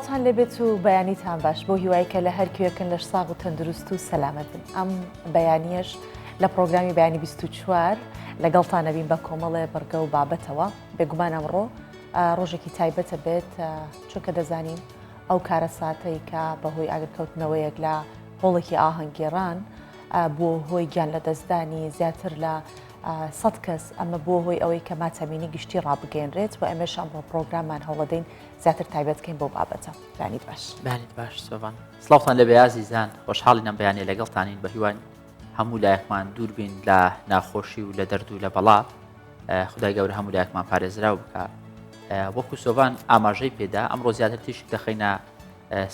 سڵاوتان لێبێت و بەیانیتان باش بۆ هیوای کە لە هەر کوێکن لەش ساغ و تەندروست و سەلامەت بن ئەم بەیانیەش لە پرۆگرامی بەیانی 24 لەگەڵتان نەبین بە کۆمەڵێ بڕگە و بابەتەوە بێگومان ئەمڕۆ ڕۆژێکی تایبەتە بێت چونکە دەزانین ئەو کارەساتەی کە بەهۆی ئاگرکەوتنەوەیەک لە هۆڵێکی ئاهەنگگێڕان بووە هۆی گیان لەدەستدانی زیاتر لە سەد کەس، ئەمە بووە هۆی ئەوەی کە ماتەمینی گشتی ڕابگەیەنرێت و ئێمەش ئەمڕۆ پرۆگراممان هەوڵەدەین زیاتر تایبەت کەین بەو بابەتە. بەیانیت باش. بەیانیت باش سۆڤان. سڵاوتان لێبێ ئازیزان، خۆشحاڵین ئەم بەیانیە لەگەڵتانین، بە هیواین هەموو لایەکمان دوور بین لە ناخۆشی و لە دەرد و لە بەڵا، خودای گەورە هەموو لایەکمان پارێزراو بکا. وەکو سۆڤان ئاماژەی پێدا ئەمڕۆ زیاتر تیشک دەخەینە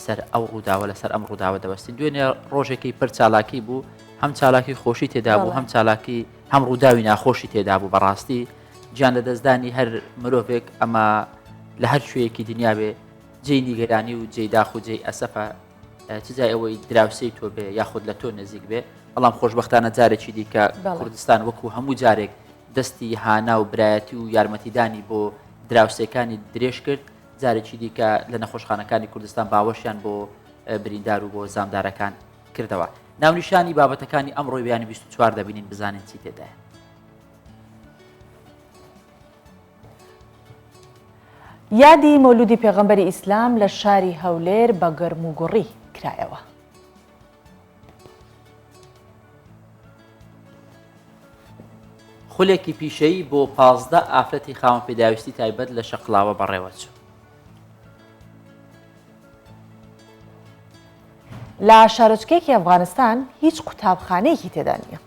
سەر ئەو ڕووداوە لەسەر ئەم ڕووداوە دەوەستین دوێنێ ڕۆژێکی پر چالاکی بوو هەم چالاکی خۆشی تێدا بوو هەم چالاکی هەم ڕووداوی ناخۆشی تێدا بوو بەڕاستی گیان لە دەستدانی هەر مرۆڤێک ئەمە لە هەر کوێیەکی دنیا بێ جێی نیگەرانی و جێی داخ و جێی ئەسەفە چ جای ئەوەی دراوسێی تۆ بێ یاخود لە تۆ نزیک بێ بەڵام خۆشببختانە جارێکی دیکە کوردستان وەکو هەموو جارێک دەستی هانا و برایەتی و یارمەتیدانی بۆ دراوسێکانی درێژ کرد جارێکی دیکە لە نەخۆشخانەکانی کوردستان باوەشیان بۆ بریندار و بۆ زامدارەکان کردەوە. ناونیشانی بابەتەکانی ئەمڕۆی بەیانی 24 دەبینین بزانین چی تێدایە. یادی مەولودی پێغەمبەری ئیسلام لە شاری هەولێر بە گەرموگوڕی کرایەوە. خولێکی پیشەیی بۆ 15 ئافرەتی خاوەن پێداویستی تایبەت لە شەقڵاوە بەڕێوەچوو. لە شارۆچکەیەکی ئەفغانستان هیچ قوتابخانەیەکی تێدا نییە.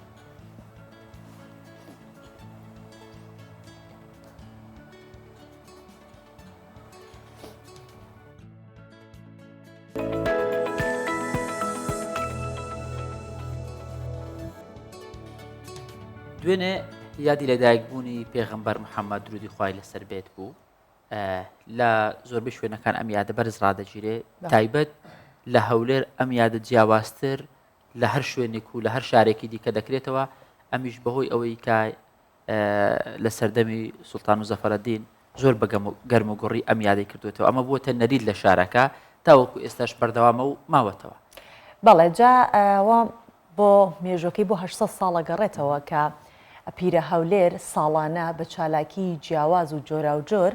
دوێنێ یادی لەدایکبوونی پێغەمبەر محەممەد درودی خوای لەسەر بێت بوو لە زۆربەی شوێنەکان ئەم یادە بەرز ڕادەگیرێ تایبەت لە هەولێر ئەم یادە جیاوازتر لە هەر شوێنێک و لە هەر شارێکی دیکە دەکرێتەوە ئەمیش بەهۆی ئەوەی کە لە سەردەمی سوڵتان موزەفەرەدین زۆر بە گەرم و گوڕی ئەم یادەی کردوێتەوە ئەمە بووەتە نەریت لە شارەکە تاوەکو ئێستاش بەردەوامە و ماوەتەوە. بەڵێ جا ئەوە بۆ مێژوەکەی بۆ 800 ساڵ ئەگەڕێتەوە کە پیرە هەولێر ساڵانە بە چالاکی جیاواز و جۆراوجۆر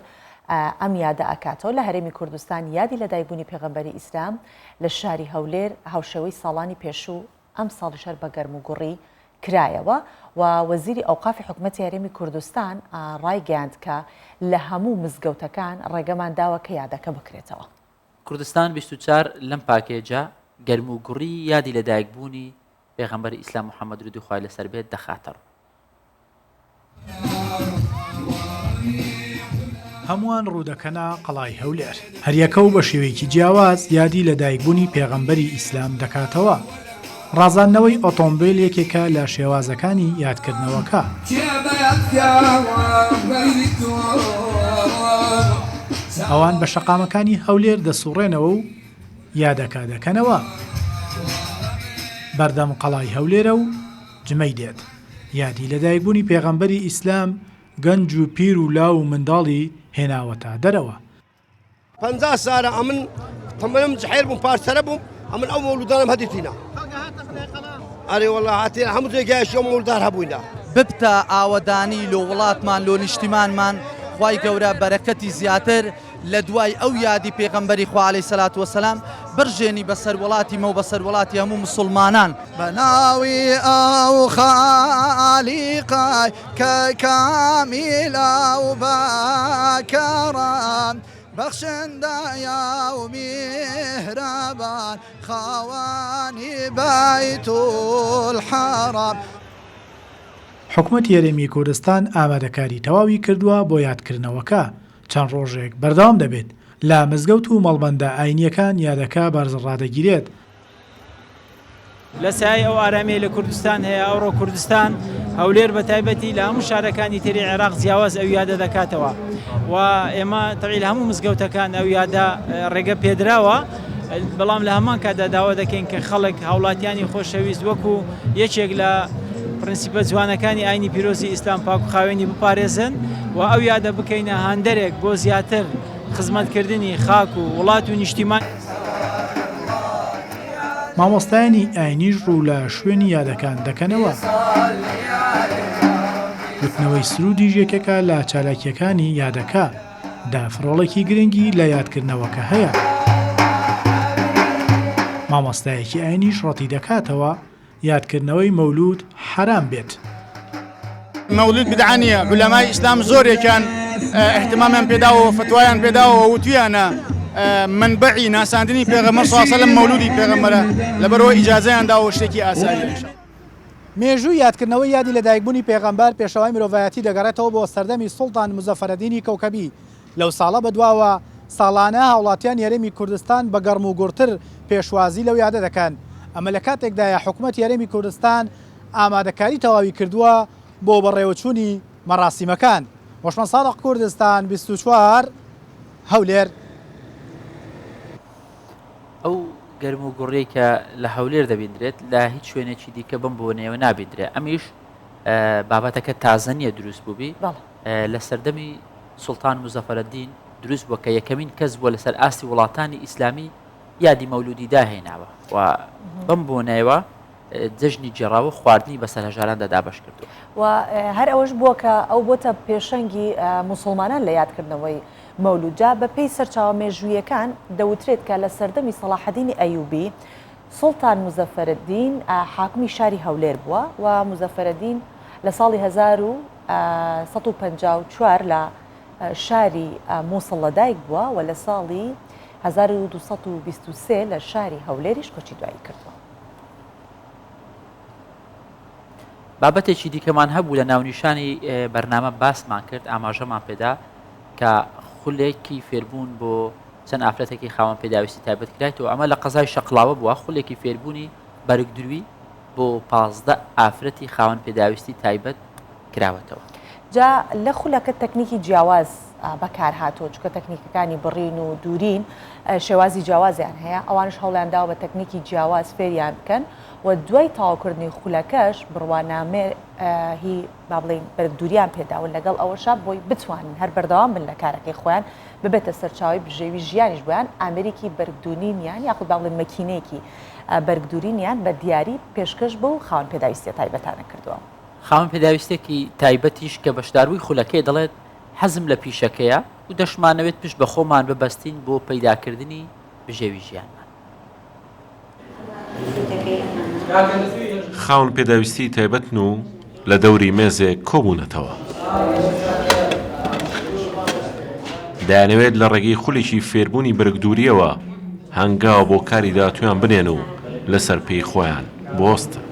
ئەم یادە ئەکاتەوە لە هەرێمی کوردستان یادی لەدایکبوونی پێغەمبەری ئیسلام لە شاری هەولێر هاوشێوەی ساڵانی پێشوو ئەمساڵیش هەر بە گەرموگوڕی کرایەوە و وەزیری ئەوقافی حکومەتی هەرێمی کوردستان ڕایگەیاند کە لە هەموو مزگەوتەکان ڕێگەمان داوە کە یادەکە بکرێتەوە. کوردستان 24 لەم پاکێجە گەرموگوڕی یادی لەدایکبوونی پێغەمبەری ئیسلام محەممەد درودی خوای لەسەر بێت دەخاتەڕوو. هەمووان ڕوودەکەنە قەڵای هەولێر. هەریەکە و بە شێوەیەکی جیاواز یادی لەدایکبوونی پێغەمبەری ئیسلام دەکاتەوە. ڕازاندنەوەی ئۆتۆمبێل یەکێکە لە شێوازەکانی یادکردنەوەکە. ئەوان بە شەقامەکانی هەولێر دەسوڕێنەوە و یادەکە دەکەنەوە. بەردەم قەڵای هەولێرە و جمەی دێت. یادی لەدایکبوونی پێغەمبەری ئیسلام گەنج و پیر و لاو و منداڵی هێناوەتە دەرەوە. 50 سالە ئەمن تەمەنم جحێر بووم پارسەرە بووم ئەمن ئەو مەولودانم هەدیتینە ئەرێ وەڵا هاتێ هەموو جێگایشی ئەو مەولودار هەبووینە. ببتە ئاوەدانی لۆ وڵاتمان لۆ نیشتیمانمان خوای گەورە بەرەکەتی زیاتر لە دوای ئەو یادی پێغەمبەری خوا علیە سەلات وەسەلام بڕژێنی بەسەر وڵاتی مە و بەسەر وڵاتی هەموو موسوڵمانان. بە ناوی ئەو خالیقەی کە کامیلە و بە کەرەم، بەخشندەیە و میهرەبان، خاوەنی بەیتولحەرام. حکومەتی هەرێمی کوردستان ئامادەکاری تەواوی کردووە بۆ یادکردنەوەکە، چەند ڕۆژێک بەردەوام دەبێت، لە مزگەوت و مەڵبەندە ئاینییەکان یادەکە بەرز ڕادەگیرێت. لە سایەی ئەو ئارامیەی لە کوردستان هەیە، ئەوڕۆ کوردستان، هەولێر بە تایبەتی لە هەموو شارەکانی تری عێراق جیاواز ئەو یادە دەکاتەوە و ئێمە تەبعی لە هەموو مزگەوتەکان ئەو یادە ڕێگە پێدراوە، بەڵام لە هەمان کاتدا داوا دەکەین کە خەڵک، هاوڵاتیانی خۆشەویست وەکو یەکێک لە پرنسیپە جوانەکانی ئاینی پیرۆزی ئیسلام پاک و خاوێنی بپارێزن و ئەو یادە بکەینە هاندەرێک بۆ زیاتر. خزمەتکردنی خاک و وڵات و نیشتیمان. مامۆستایانی ئاینیش ڕوو لە شوێنی یادەکان دەکەنەوە. وتنەوەی سروودیش یەکێکە لە چالاکییەکانی یادەکە. داف ڕۆڵێکی گرنگی لە یادکردنەوەکە هەیە. مامۆستایەکی ئاینیش ڕەتیدەکاتەوە یادکردنەوەی مەولود حەرام بێت. مەولود بدعە نییە، عولەمای ئیسلام زۆرێکیان ئیهتمامیان پێداوە و فەتوایان پێداوە و وتویانە مەنبەعی ناساندنی پێغەمبەر صلی اللە علیه و سلم مەولودی پێغەمبەرە، لەبەرئەوە ئیجازەیان داوە و شتێکی ئاساییە ان شاء اللە. مێژووی یادکردنەوەی یادی لەدایکبوونی پێغەمبەر پێشەوای مرۆڤایەتی دەگەڕێتەوە بۆ سەردەمی سوڵتان موزەفەرەدینی کەوکەبی، لەو ساڵە بەدواوە ساڵانە هاوڵاتیانی هەرێمی کوردستان بە گەڕموگوڕتر پێشوازی لەو یادە دەکەن، ئەمە لە کاتێکدایە حکومەتی هەرێمی کوردستان ئامادەکاری تەواوی کردووە بۆ بەڕێوەچوونی مەراسیمەکان. هۆشمەند سادق کوردستان 24 هەولێر. ئەو گەرم و گوڕیەی کە لە هەولێر دەبیندرێت لە هیچ شوێنێکی دیکە بەم بۆنەیەوە نابیندرێت ئەمیش بابەتەکە تازە نییە دروست بووبی لە سەردەمی سوڵتان موزەفەرەدین دروست بووە کە یەکەمین کەس بووە لەسەر ئاستی وڵاتانی ئیسلامی یادی مەولودی داهێناوە و بەم بۆنەیەوە جەژنی گێڕاوە خواردنی بەسەر هەژاراندا دابەش کردووە. و هەر ئەوەش بووە کە ئەو بۆتە پێشەنگی موسڵمانان لە یادکردنەوەی مەولود. جا بەپێی سەرچاوە مێژوویەکان دەوترێت کە لە سەردەمی سەڵاحەدینی ئەیوبی سوڵتان موزەفەرەدین حاکمی شاری هەولێر بووە و موزەفەرەدین لە ساڵی 1154 لە شاری موسڵ لەدایک بووە و لە ساڵی 1223 لە شاری هەولێریش کۆچی دوایی کردووە. بابەتێکی دیکەمان هەبوو لە ناونیشانی بەرنامە باسمان کرد ئاماژەمان پێدا کە خولێکی فێربوون بۆ چەند ئافرەتێکی خاوەن پێداویستی تایبەت کرایتەوە ئەمە لە قەزای شەقڵاوە بووە خولێکی فێربوونی بەرگدروی بۆ 15 ئافرەتی خاوەن پێداویستی تایبەت کراوەتەوە. جا لە خولەکە تەکنیکی جیاواز بەکارهاتووە چونکە تەکنیکەکانی بڕین و دوورین شێوازی جیاوازیان هەیە ئەوانش هەوڵیان داوە بە تەکنیکی جیاواز فێریان بکەن و دوای تەواوکردنی خولەکەش بڕوانامەی با بڵێین بەرگدووریان پێداون لەگەڵ ئەوەشا بۆی بتوانن هەر بەردەوام بن لە کارەکەی خۆیان ببێتە سەرچاوەی بژێوی ژیانیش بۆیان ئامێرێکی بەرگدوونینیان یاخود با بڵێین مەکینەیەکی بەرگدوورینیان بە دیاری پێشکەش بەو خاوەن پێداویستیە تایبەتانە کردووە. خاوەن پێداویستیەکی تایبەتیش کە بەشداربووی خولەکەیە دەڵێت، حەزم لە پیشەکەیە و دەشمانەوێت پشت بە خۆمان ببەستین بۆ پەیداکردنی بژێوی ژیانمان. خاوەن پێداویستیی تایبەتن و لە دەوری مێزێک کۆبوونەتەوە. دەیانەوێت لە ڕێگەی خولێکی فێربوونی بەرگدوورییەوە هەنگاو بۆ کاری داهاتوویان بنێن و لەسەر پێی خۆیان بوەستن.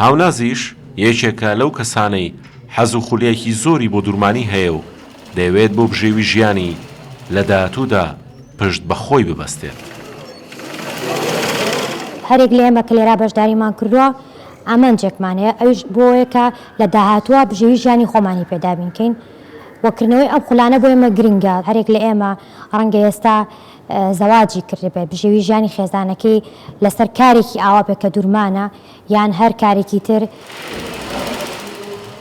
هاونازیش یەکێکە لەو کەسانەی حەز و خولیایەکی زۆری بۆ دوورمانی هەیە و دەیەوێت بۆ بژێوی ژیانی لە داهاتوودا پشت بە خۆی ببەستێت. هەرێک لە ئێمە کە لێرا بەشداریمان کردووە ئامانجێکمان هەیە ئەویش بۆ ئەوەیە کە لە داهاتووە بژێوی ژیانی خۆمانی پێ دابین کەین و کردنەوەی ئەم خولانە بۆ ئێمە گرنگە هەرێک لە ئێمە ڕەنگە ئێستا زەواجی کردبێت بژێوی ژیانی خێزانەکەی لەسەر کارێکی ئاوا بێت کە دوورمانە یان هەر کارێکی تر.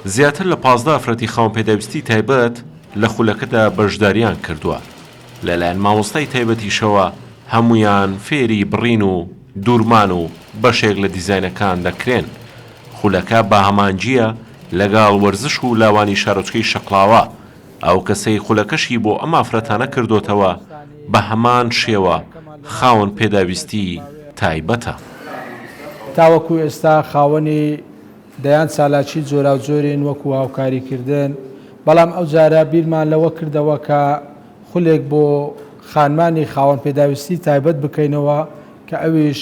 زیاتر لە 15 ئافرەتی خاوەن پێداویستی تایبەت لە خولەکەدا بەشداریان کردووە، لەلایەن مامۆستای تایبەتیشەوە هەموویان فێری بڕین و دوورمان و بەشێک لە دیزاینەکان دەکرێن، خولەکە بە هەمانگییە لەگەڵ وەرزش و لاوانی شارۆچکەی شەقڵاوە، ئەو کەسەی خولەکەشی بۆ ئەم ئافرەتانە کردۆتەوە بە هەمان شێوە خاوەن پێداویستی تایبەتە. تاوەکو ئێستا خاوەنی دەیان چالاکی جۆراوجۆرین وەکو هاوکاریکردن، بەڵام ئەوجارە بیرمان لەوە کردەوە کە خولێک بۆ خانمانی خاوەن پێداویستی تایبەت بکەینەوە کە ئەویش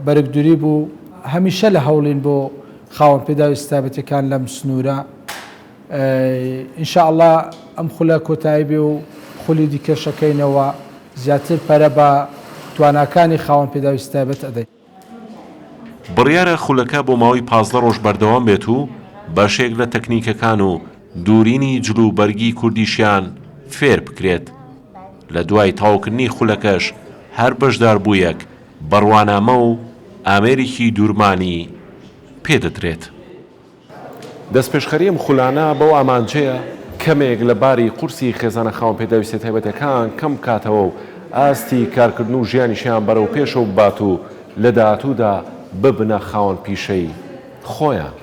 بەرگدوری بوو، هەمیشە لە هەوڵین بۆ خاوەن پێداویستی تایبەتەکان لەم سنوورە. ان شاء اللە ئەم خولە کۆتایی بێ و خولی دیکەش ئەکەینەوە زیاتر پەرە بە تواناکانی خاوەن پێداویستی تایبەت ئەدەین. بڕیارە خولەکە بۆ ماوەی 15 ڕۆژ بەردەوام بێت و بەشێک لە تەکنیکەکان و دوورینی جل و بەرگی کوردیشیان فێر بکرێت. لە دوای تەواوکردنی خولەکەش هەر بەشداربوویەک بڕوانامە و ئامێرێکی دوورمانی پێدەدرێت. دەستپێشخەری ئەم خولانە بەو ئامانجەیە. کەمێک لە باری قورسی خێزانە خاوەن پێداویستیە تایبەتەکان کەم بکاتەوە و ئاستی کارکردن و ژیانیشیان بەرەو پێشەوە ببات و لە داهاتوودا ببنە خاوەن پیشەی خۆیان.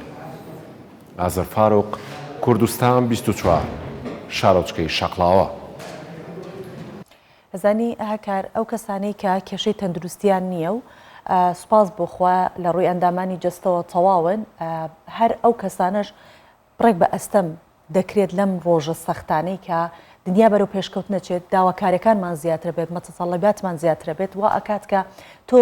ئازەر فاروق، کوردستان 24، شارۆچکەی شەقڵاوە. ئەزانی هەکار ئەو کەسانەی کە کێشەی تەندروستیان نییە و سوپاس بۆ خوا لە ڕووی ئەندامانی جەستەوە تەواون هەر ئەو کەسانەش بڕێک بە ئەستەم دەکرێت لەم ڕۆژە سەختانەی کە دنیا بەرەو پێشکەوتن ئەچێت داواکاریەکانمان زیاترە بێت متطلباتمان زیاترە بێت وا ئەکات کە تۆ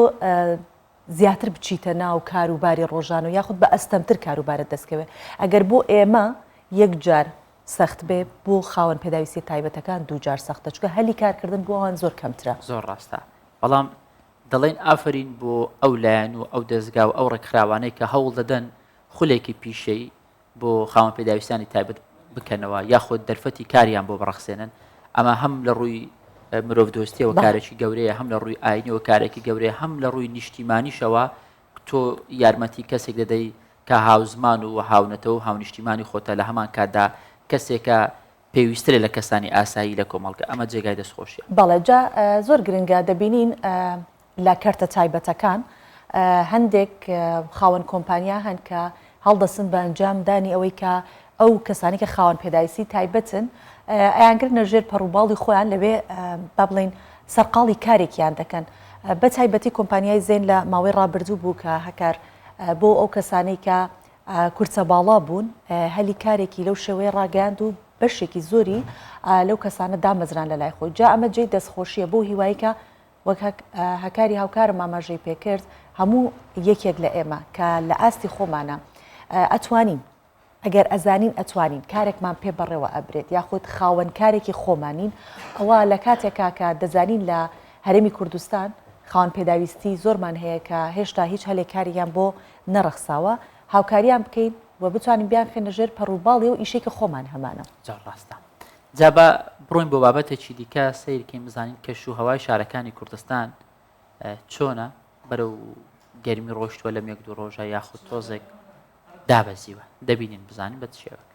زیاتر بچیتە ناو کاروباری ڕۆژانە یاخود بە ئەستەمتر کاروبارت دەستکەوێت ئەگەر بۆ ئێمە یەکجار سەخت بێ بۆ خاوەن پێداویستیە تایبەتەکان دووجار سەختە چونکە هەلی کارکردن بۆ ئەوان زۆر کەمترە. زۆر ڕاستە بەڵام دەڵێین ئافەرین بۆ ئەو لایەن و ئەو دەزگا و ئەو ڕێکخراوانەی کە هەوڵ دەدەن خولێکی پیشەیی بۆ خاوەن پێداویستانی تایبەت بکەنەوە یاخود دەرفەتی کاریان بۆ بڕەخسێنن ئەمە هەم لە ڕووی مرۆڤ دۆستیەوە کارێکی گەورەیە هەم لە ڕووی ئاینەوە کارێکی گەورەیە هەم لە ڕووی نیشتیمانیشەوە تۆ یارمەتی کەسێک دەدەی کە هاوزمان و هاونەتەوە و هاونیشتیمانی خۆتە لە هەمان کاتدا کەسێکە پێویسترە لە کەسانی ئاسایی لە کۆمەڵگە ئەمە جێگای دەستخۆشیە. بەڵێ جا زۆر گرنگە دەبینین لە کەرتە تایبەتەکان هەندێک خاوەن کۆمپانیا هەن کە هەڵدەسن بە ئەنجام دانی ئەوەی کە ئەو کەسانی کە خاوەن پێداویستی تایبەتن ئەیانگرنە ژێر پەڕوباڵی خۆیان لەوێ با بڵین سەرقاڵی کارێکیان دەکەن بە تایبەتی کۆمپانیای زێن لە ماوەی ڕابردوو بوو کە هەکار بۆ ئەو کەسانەی کە کورتە باڵا بوون هەلی کارێکی لەو شێوەیە ڕاگەیاند و بەشێکی زۆری لەو کەسانە دامەزران لە لای خۆی جا ئەمە جێی دەستخۆشیە بۆ هیوایی کە وەک هەکاری هاوکارم ئاماژەی پێکرد هەموو یەکێک لە ئێمە کە لە ئاستی خۆمانە ئەتوانین ئەگەر ئەزانین ئەتوانین کارێکمان پێ بەڕێوە ئەبرێت یاخود خاوەن کارێکی خۆمانین ئەوە لە کاتێکا کە دەزانین لە هەرێمی کوردستان خاوەن پێداویستی زۆرمان هەیە کە هێشتا هیچ هەلێک کاریان بۆ نەڕەخساوە هاوکاریان بکەین و بتوانین بیانخەینە ژێر پەڕ و باڵی ئەو ئیشەی کە خۆمان هەمانە. زۆر ڕاستە. جا با بڕۆین بۆ بابەتێکی دیکە سەیرکەین بزانین کەش و هەوای شارەکانی کوردستان چۆنە بەرەو گەرمی ڕۆشتووە لەم یەک دوو ڕۆژە یاخود تۆزێک دابەزیوە دەبینین بزانین بە چ شێوەکە.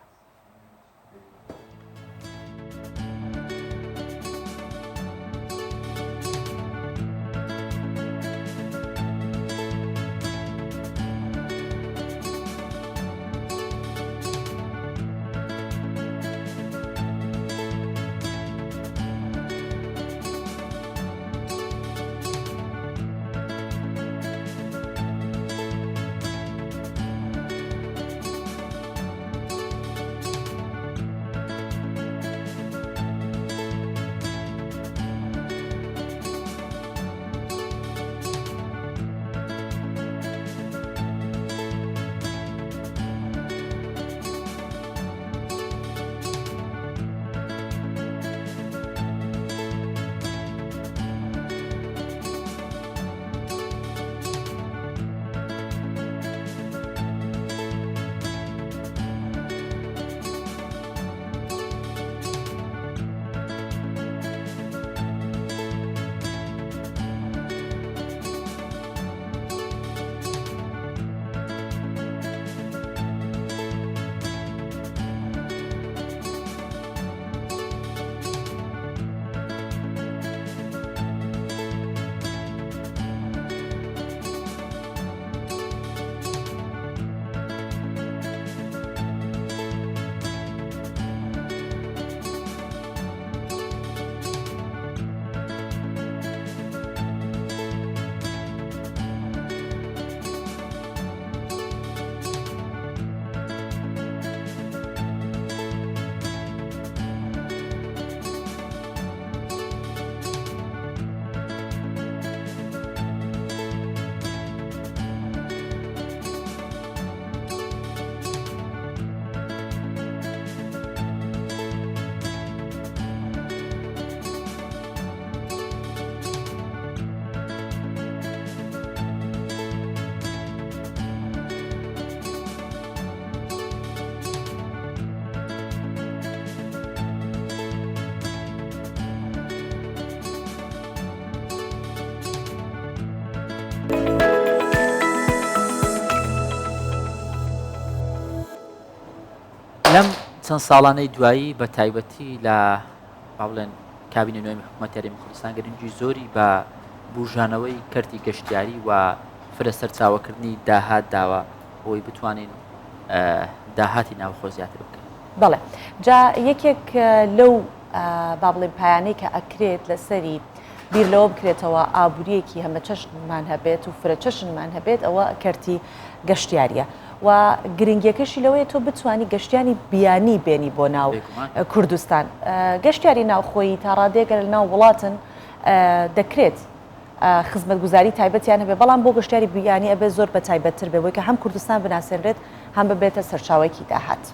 لەم چەند ساڵانەی دوایی بە تایبەتی لە با بڵێن کابینە نوێمی حکوومەت هەرێمی کوردستان گرنگی زۆری بە بوژانەوەی کەرتی گەشتیاری و فرە سەرچاوەکردنی داهات داوە بۆی بتوانین داهاتی ناوخۆ زیاتر بکەین. بەڵێ جا یەکێک لەو با بڵێن پایانەی کە ئەکرێت لەسەری بیر لەوە بکرێتەوە ئابووریەکی هەمەچەشنمان هەبێت و فرەچەشنمان هەبێت ئەوە کەرتی گەشتیاریە و گرنگیەکەشی لەوەیە تۆ بتانی گەشتیانی بیانی بێنی بۆ ناو کوردستان گەشتیاری ناوخۆیی تا ڕادەیەکە لە ناو وڵاتن دەکرێت خزمەتگوزاری تایبەتیان هەبێ بەڵام بۆ گەشتیاری بیانی ئەبێ زۆر بە تایبەتتر بێ بۆی کە هەم کوردستان بناسێنرێت هەم ببێتە سەرچاوەیەکی داهات.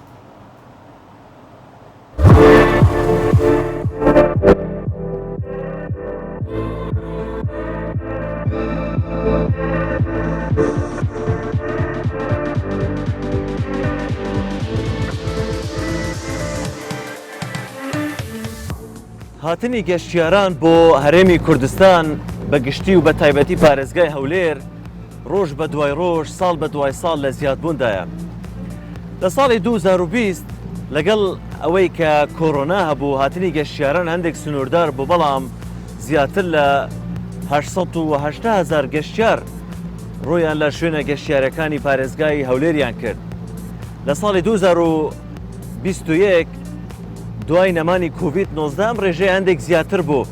هاتنی گەشتیاران بۆ هەرێمی کوردستان بە گشتی و بە تایبەتی پارێزگای هەولێر ڕۆژ بە دوای ڕۆژ ساڵ بە دوای ساڵ لە زیادبووندایە. لە ساڵی 2020 لەگەڵ ئەوەی کە کۆرۆنا هەبوو هاتنی گەشتیاران هەندێک سنووردار بوو بەڵام زیاتر لە 880 هزار گەشتیار ڕوویان لە شوێنە گەشتیارەکانی پارێزگای هەولێریان کرد. لە ساڵی 2021 دوای نەمانی کۆڤید 19 ئەم ڕێژەیە هەندێک زیاتر بوو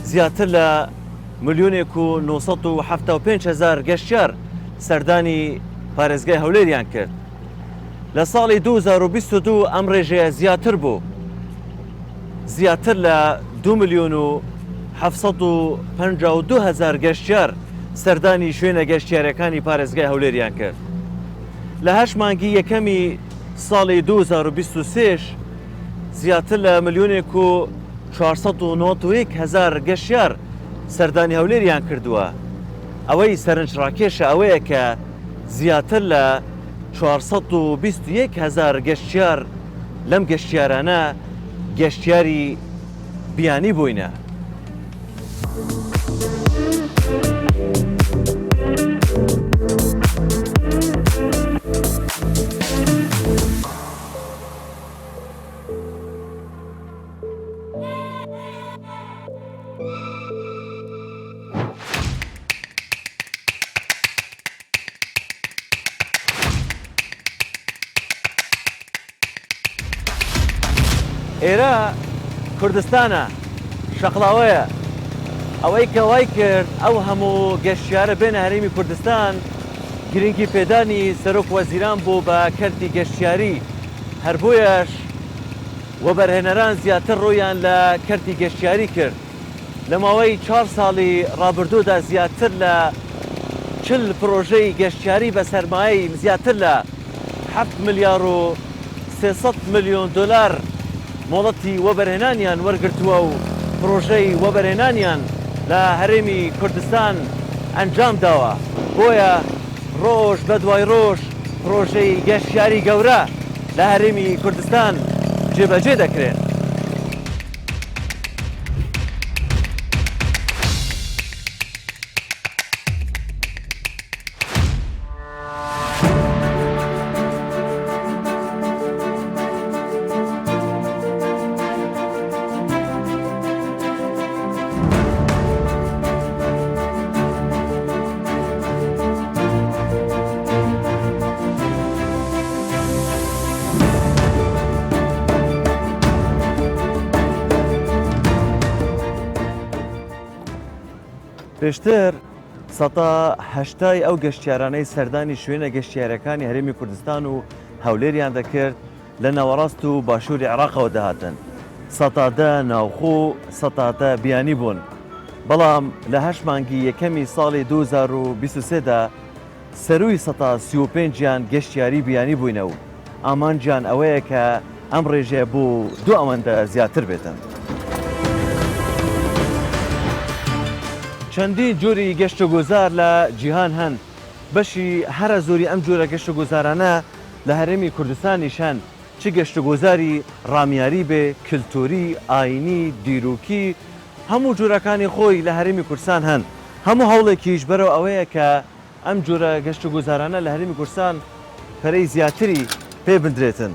زیاتر لە ملیۆنێک و 975 هەزار گەشتیار سەردانی پارێزگای هەولێریان کرد. لە ساڵی 2022 ئەم ڕێژەیە زیاتر بوو زیاتر لە 2 ملیۆن و 752 هەزار گەشتیار سەردانی شوێنە گەشتیارەکانی پارێزگای هەولێریان کرد. لە هەشت مانگی یەکەمی ساڵی 2023 زیاتر لە ملیۆنێک و 491 هەزار گەشتیار سەردانی هەولێریان کردووە. ئەوەی سەرنجڕاکێشە ئەوەیە کە زیاتر لە 421 هەزار گەشتیار لەم گەشتیارانە گەشتیاری بیانی بووینە. ئێرە کوردستانە، شەقڵاوەیە. ئەوەی کە وای کرد ئەو هەموو گەشتیارە بێنە هەرێمی کوردستان، گرنگی پێدانی سەرۆک وەزیران بوو بە کەرتی گەشتیاری، هەر بۆیەش وەبەرهێنەران زیاتر ڕوویان لە کەرتی گەشتیاری کرد. لە ماوەی چوار ساڵی ڕابردوودا زیاتر لە 40 پڕۆژەی گەشتیاری بە سەرمایەی زیاتر لە حەفت ملیار و 300 ملیۆن دۆلار مۆڵەتی وەبەرهێنانیان وەرگرتووە و پڕۆژەی وەبەرهێنانیان لە هەرێمی کوردستان ئەنجام داوە، بۆیە ڕۆژ بە دوای ڕۆژ پڕۆژەی گەشتیاری گەورە لە هەرێمی کوردستان جێبەجێ دەکرێن. پێشتر سەتا هەشتای ئەو گەشتیارانەی سەردانی شوێنە گەشتیارەکانی هەرێمی کوردستان و هەولێریان دەکرد لە ناوەڕاست و باشووری عێراقەوە دەهاتن، سەتا دە ناوخۆ و سەتا دە بیانی بوون، بەڵام لە هەشت مانگی یەکەمی ساڵی 2023 دا سەرووی سەتا 35 یان گەشتیاری بیانی بووینە و ئامانجیان ئەوەیە کە ئەم ڕێژەیە بۆ دوو ئەوەندە زیاتر بێتن. چەندین جۆری گەشتوگوزار لە جیهان هەن، بەشی هەرە زۆری ئەم جۆرە گەشتوگوزارانە لە هەرێمی کوردستانیش هەن، چ گەشتوگوزاری ڕامیاری بێ، کلتوری، ئاینی، دیروکی، هەموو جۆرەکانی خۆی لە هەرێمی کوردستان هەن، هەموو هەوڵێکیش بەرەو ئەوەیە کە ئەم جۆرە گەشتوگوزارانە لە هەرێمی کوردستان پەرەی زیاتری پێ بدرێتن.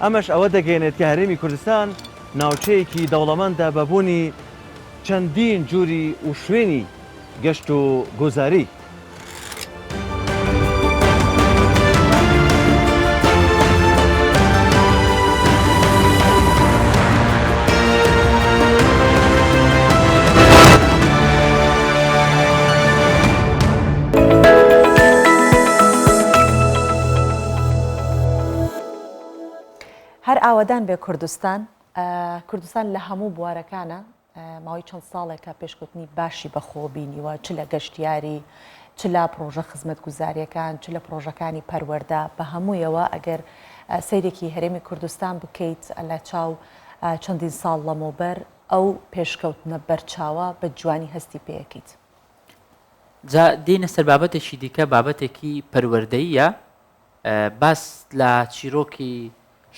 ئەمەش ئەوە دەگەیەنێت کە هەرێمی کوردستان ناوچەیەکی دەوڵەمەندە بە بوونی چەندین جوری و شوێنی گەشت و گوزاری. هەر ئاوەدان بێ کوردستان. کوردستان لە هەموو بوارەکانە ماوەی چەند ساڵێکە پێشکەوتنی باشی بەخۆوە بینیوە، چ لە گەشتیاری، چ لە پڕۆژە خزمەتگوزارییەکان، چ لە پڕۆژەکانی پەروەردە، بە هەموویەوە ئەگەر سەیرێکی هەرێمی کوردستان بکەیت لە چاو چەندین ساڵ لەمەوبەر ئەو پێشکەوتنە بەرچاوە بە جوانی هەستی پێ ئەکەیت. جا دێینە سەر بابەتێکی دیکە، بابەتێکی پەروەردەییە، باس لە چیرۆکی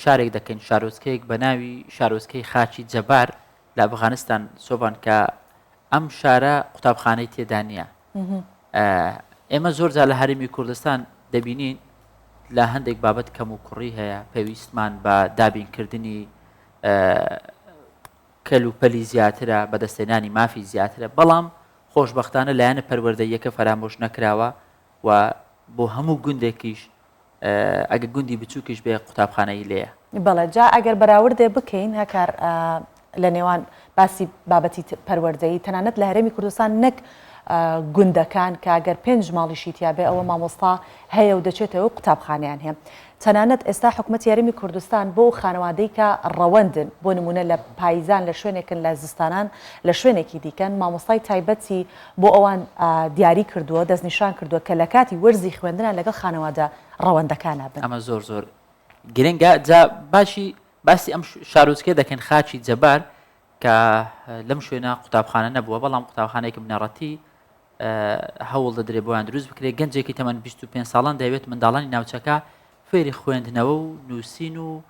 شارێک دەکەین، شارۆچکەیەک بە ناوی شارۆچکەی خاکی جەبار لە ئەفغانستان سۆڤان کە ئەم شارە قوتابخانەی تێدا نییە. ئێمە زۆر جار لە هەرێمی کوردستان دەبینین لە هەندێک بابەت کەم و کوڕی هەیە، پێویستمان بە دابینکردنی کەلوپەلی زیاترە، بەدەستهێنانی مافی زیاترە، بەڵام خۆشبەختانە لایەنە پەروەردەییەکە فەرامۆش نەکراوە و بۆ هەموو گوندێکیش ئەگەر گوندی بچووکیش بێ قوتابخانەی لێیە. بەڵێ جا ئەگەر بەراوردێ بکەین هەکار لە نێوان باسی بابەتی پەروەردەیی تەنانەت لە هەرێمی کوردستان نەک گوندەکان کە گەر پێنج ماڵیشی تیابێ ئەوە مامۆستا هەیە و دەچێتەوە و قوتابخانەیان هەیە تەنانەت ئێستا حکومەتی هەرێمی کوردستان بۆ ئەو خانەوادەی کە ڕەوەندن بۆ نمونە لە پاییزان لە شوێنێکن لە زستانان لە شوێنێکی دیکەن مامۆستای تایبەتی بۆ ئەوان دیاری کردووە دەستنیشان کردووە کە لە کاتی وەرزی خوێندنا لەگەڵ خانەوادە ڕەوەندەکانا بن. ئەمە زۆر زۆر گرنگە جا باشی باسی ئەم شارۆچکەیە دەکەین خاکی جەبار کە لەم شوێنە قوتابخانە نەبووە بەڵام قوتابخانەیەکی بنەڕەتی هەوڵ دەدرێت بۆیان دروست بکرێت گەنجێکی تەمەن 25 ساڵان دەیەوێت منداڵانی ناوچەکە فێری خوێندنەوە و نووسین و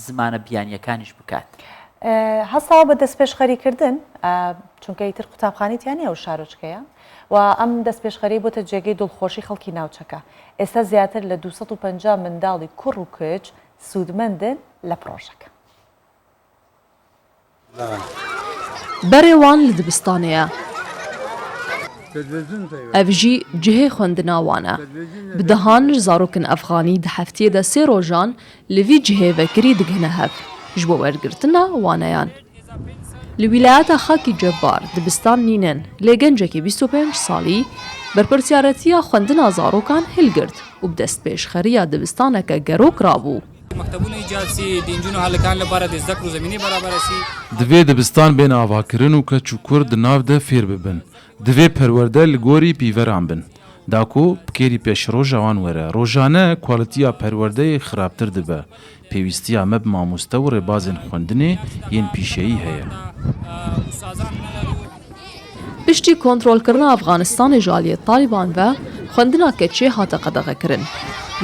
زمانە بیانیەکانیش بکات. هەستاوە بە دەستپێشخەریکردن، چونکە ئیتر قوتابخانەی تیا نییە ئەو شارۆچکەیە و ئەم دەستپێشخەریی بۆتە جێگەی دڵخۆشی خەڵکی ناوچەکە. ئێستا زیاتر لە 250 منداڵی کوڕ و کچ سوودمەندن لە پڕۆژەکە. Berê wan li dibistanê ye. Ev jî cihê xwendina wan e. Bi dehan ji zarokên Efxanî di hefteyê de sê rojan li vî cihê vekirî digihine hev ji bo wergirtina waneyan. Li wîlayeta Xakî Cebbar dibistan nînin lê gencekî 25 salî berpirsyaretiya xwendina zarokan hilgirt û bi destpêşxeriya dibistaneke gerok rabû. Divê dibistan bên avakirin û keç û kur di nav de fêr bibin. Divê perwerde li gorî pîveran bin. Da ku bi kêrî pêşroja wan were. Rojane kwalîtiya perwerdeyê xirabtir dibe. Pêwîstiya me bi mamoste û rêbazên xwendinê yên pîşeyî heye. Piştî kontrolkirina Efxanistanê ji aliyê Talîban ve xwendina keçê hate qedexekirin.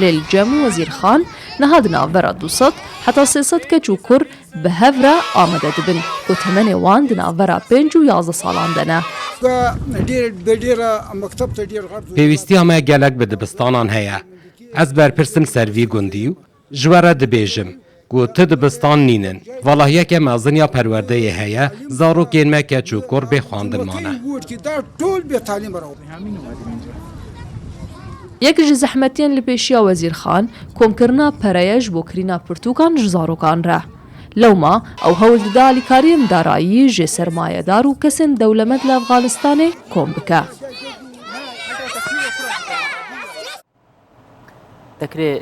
Lê li cem Wezîr Xan niha di navbera 200 heta 300 keç û kur bi hev re amade dibin ku temenê wan di navbera pênc û 11 salan de ne. Pêwîstiya me gelek bi dibistanan heye. Ez berpirsim ser vî gundî û Ji we re dibêjim ku ti dibistan nînin. Valahiyeke mezin ya perwerdeyê heye, zarokên me keç û kur bê xwendin mane. Yek ji zehmetiyên li pêşiya Wezîr Xan, komkirina pere ye ji bo kirîna pirtûkan ji zarokan re. Lewma ew hewl dide alîkariyên darayî ji sermayedar û kesên dewlemend li Efxanistanê kom bike. دەکرێ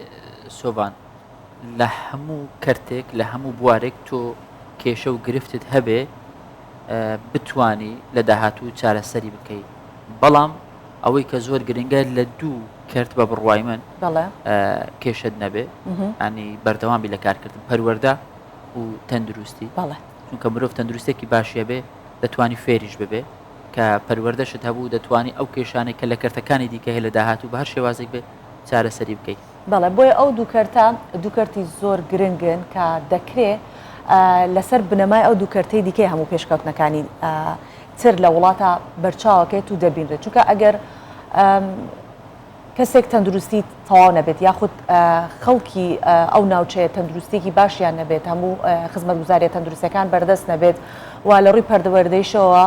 سۆڤان لە هەموو کەرتێک لە هەموو بوارێک تۆ کێشە و گرفتت هەبێ بتانی لە داهاتوو چارەسەری بکەیت بەڵام ئەوەی کە زۆر گرنگە لە دوو کەرت بە بڕوای من کێشت نەبێ ئەنی بەردەوامی لە کارکردن پەروەەردە و تەندروستی چونکە مرۆڤ تەندروستێکی باشیە بێ دەتوانی فێریش ببێ کە پەروەردەشت هەبوو دەتوانی ئەو کێشانەی کە لە کەرتەکانی دیکە هەیە لە داهاتوو بە هەر شێوازێک بێت چارەسەری بکەیت. بەڵێ بۆیە ئەو دوو کەرتە دوو کەرتی زۆر گرنگن کە دەکرێ لەسەر بنەمای ئەو دوو کەرتەی دیکەی هەموو پێشکەوتنەکانی تر لە وڵاتە بەرچاوەکەیت و دەبینرێت چونکە ئەگەر. کەسێک تەندروستی تەواو نەبێت یاخود خەڵکی ئەو ناوچەیە تەندروستیەکی باشیان نەبێت هەموو خزمەتگوزاریە تەندروستەکان بەردەست نەبێت و لە ڕووی پەردوەردەیشەوە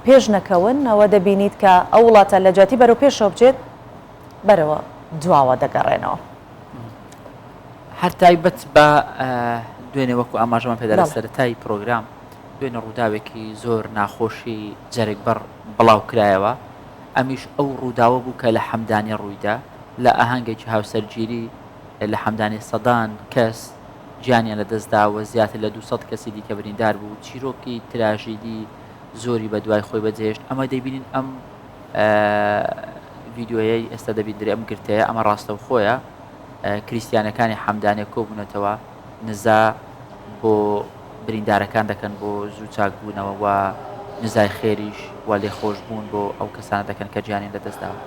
پێش نەکەون ئەوە دەبینیت کە ئەو وڵاتە لە جیاتی بەرەو پێشەوە بچێت بەرەوە دواوە دەگەڕێنەوە. هەر تایبەت بە دوێنێ وەکو ئاماژەمان پێدا لە سەرەتای پرۆگرام دوێنێ ڕووداوێکی زۆر ناخۆشی جەرگبڕ بڵاو کرایەوە ئەمیش ئەو ڕووداوە بوو کە لە حەمدانیە ڕوویدا، لە ئاهەنگێکی هاوسەرگیری لە حەمدانیە سەدان کەس گیانیان لەدەستدا و زیاتر لە 200 کەسی دیکە بریندار بوو، چیرۆکی تراژیدی زۆری بەدوای خۆی بەجێهێشت، ئەمە دەیبینین ئەم ڤیدیۆیەی ئێستا دەبیندرێ ئەم گرتەیە ئەمە ڕاستەوخۆیە کریستیانەکانی حەمدانیە کۆبوونەتەوە نزا بۆ بریندارەکان دەکەن بۆ زوو چاکبوونەوە و نزای خێریش و لێخۆشبوون بۆ ئەو کەسانە دەکەن کە گیانیان لەدەستداوە.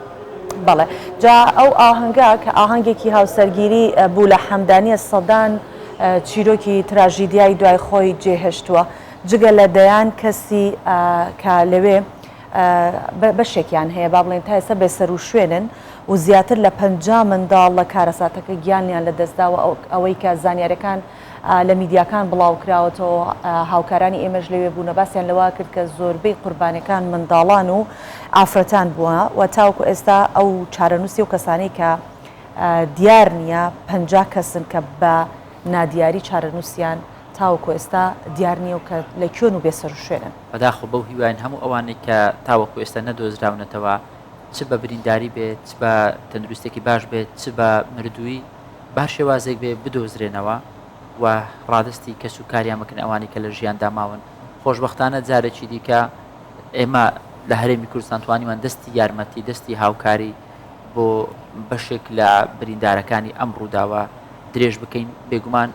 بەڵێ جا ئەو ئاهەنگە کە ئاهەنگێکی هاوسەرگیری بوو لە حەمدانیە سەدان چیرۆکی تراژیدیای دوای خۆی جێهێشتووە جگە لە دەیان کەسی کە لەوێ بەشێکیان هەیە با بڵێین تا ئێستا بێسەروشوێنن و زیاتر لە 50 منداڵ لە کارەساتەکە گیانیان لەدەستداوە ئەوەی کە زانیارەکان لە میدیاکان بڵاوکراوەتەوە، هاوکارانی ئێمەش لەوێ بوون و باسیان لەوە کرد کە زۆربەی قوربانیەکان منداڵان و ئافرەتان بووە و تاوەکو ئێستا ئەو چارەنووسی ئەو کەسانەی کە دیار نییە 50 کەسن کە بە نادیاری چارەنووسیان تاوەکو ئێستا دیار نییە و کە لە کوێن و بێسەروشوێنن. بەداخەوە بەو هیواین هەموو ئەوانەی کە تاوەکو ئێستا نەدۆزراونەتەوە چ بە برینداری بێت چ بە تەندروستێکی باش بێت چ بە مردووی بە هەر شێوازێک بێ بدۆزرێنەوە و ڕادەستی کەس و کاریان بکرێن ئەوانەی کە لە ژیاندا ماون. خۆشبەختانە جارێکی دیکە ئێمە لە هەرێمی کوردستان توانیمان دەستی یارمەتی، دەستی هاوکاری بۆ بەشێک لە بریندارەکانی ئەم ڕووداوە درێژ بکەین. بێگومان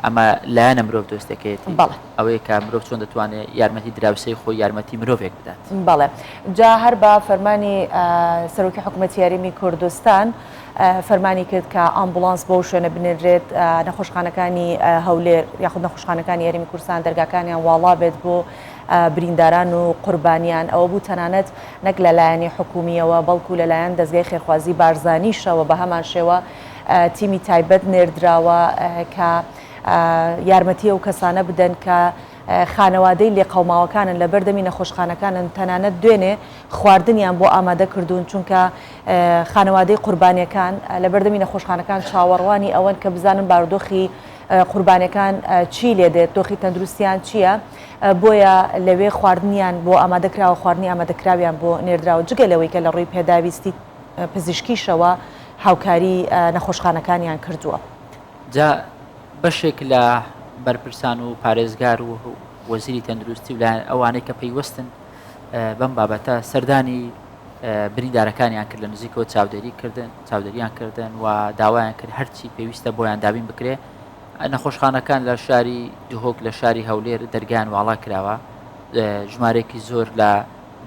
ئەمە لایەنە مرۆڤ دۆستەکەیەتی، ئەوەیە کە مرۆڤ چۆن دەتوانێت یارمەتی دراوسێی خۆی، یارمەتی مرۆڤێک بدات. بەڵێ جا هەر بە فەرمانی سەرۆکی حکوومەتی هەرێمی کوردستان، فەرمانی کرد کە ئامبوڵانس بەو شوێنە بنێرێت نەخۆشخانەکانی هەولێر یاخود نەخۆشخانەکانی هەرێمی کوردستان دەرگاکانیان واڵا بێت بۆ برینداران و قوربانیان ئەوە بوو تەنانەت نەک لە لایەنی حکومیەوە بەڵکو لەلایەن دەزگای خێرخوازی بارزانیشەوە بە هەمان شێوە تیمی تایبەت نێردراوە کە یارمەتی ئەو کەسانە بدەن کە خانەوادەی لێقەوماوەکانن لە بەردەمی نەخۆشخانەکانن تەنانەت دوێنێ خواردنیان بۆ ئامادە کردوون چونکە خانەوادەی قوربانیەکان لە بەردەمی نەخۆشخانەکان چاوەڕوانی ئەوەن کە بزانن بارودۆخی قوربانیەکان چی لێ دێت دۆخی تەندروستیان چییە بۆیە لەوێ خواردنیان بۆ ئامادەکراوە خواردنی ئامادەکراویان بۆ نێردراوە جگە لەوەی کە لە ڕووی پێداویستی پزیشکیشەوە هاوکاری نەخۆشخانەکانیان کردووە. جا بەشێک لە بەرپرسان و پارێزگار و وەزیری تەندروستی و لایەن ئەوانەی کە پەیوەستن بەم بابەتە سەردانی بریندارەکانیان کرد لە نزیکەوە چاودێری کردن چاودێریان کردن و داوایان کرد هەرچی پێویستە بۆیان دابین بکرێ نەخۆشخانەکان لە شاری دهۆک لە شاری هەولێر دەرگیان واڵا کراوە ژمارێکی زۆر لە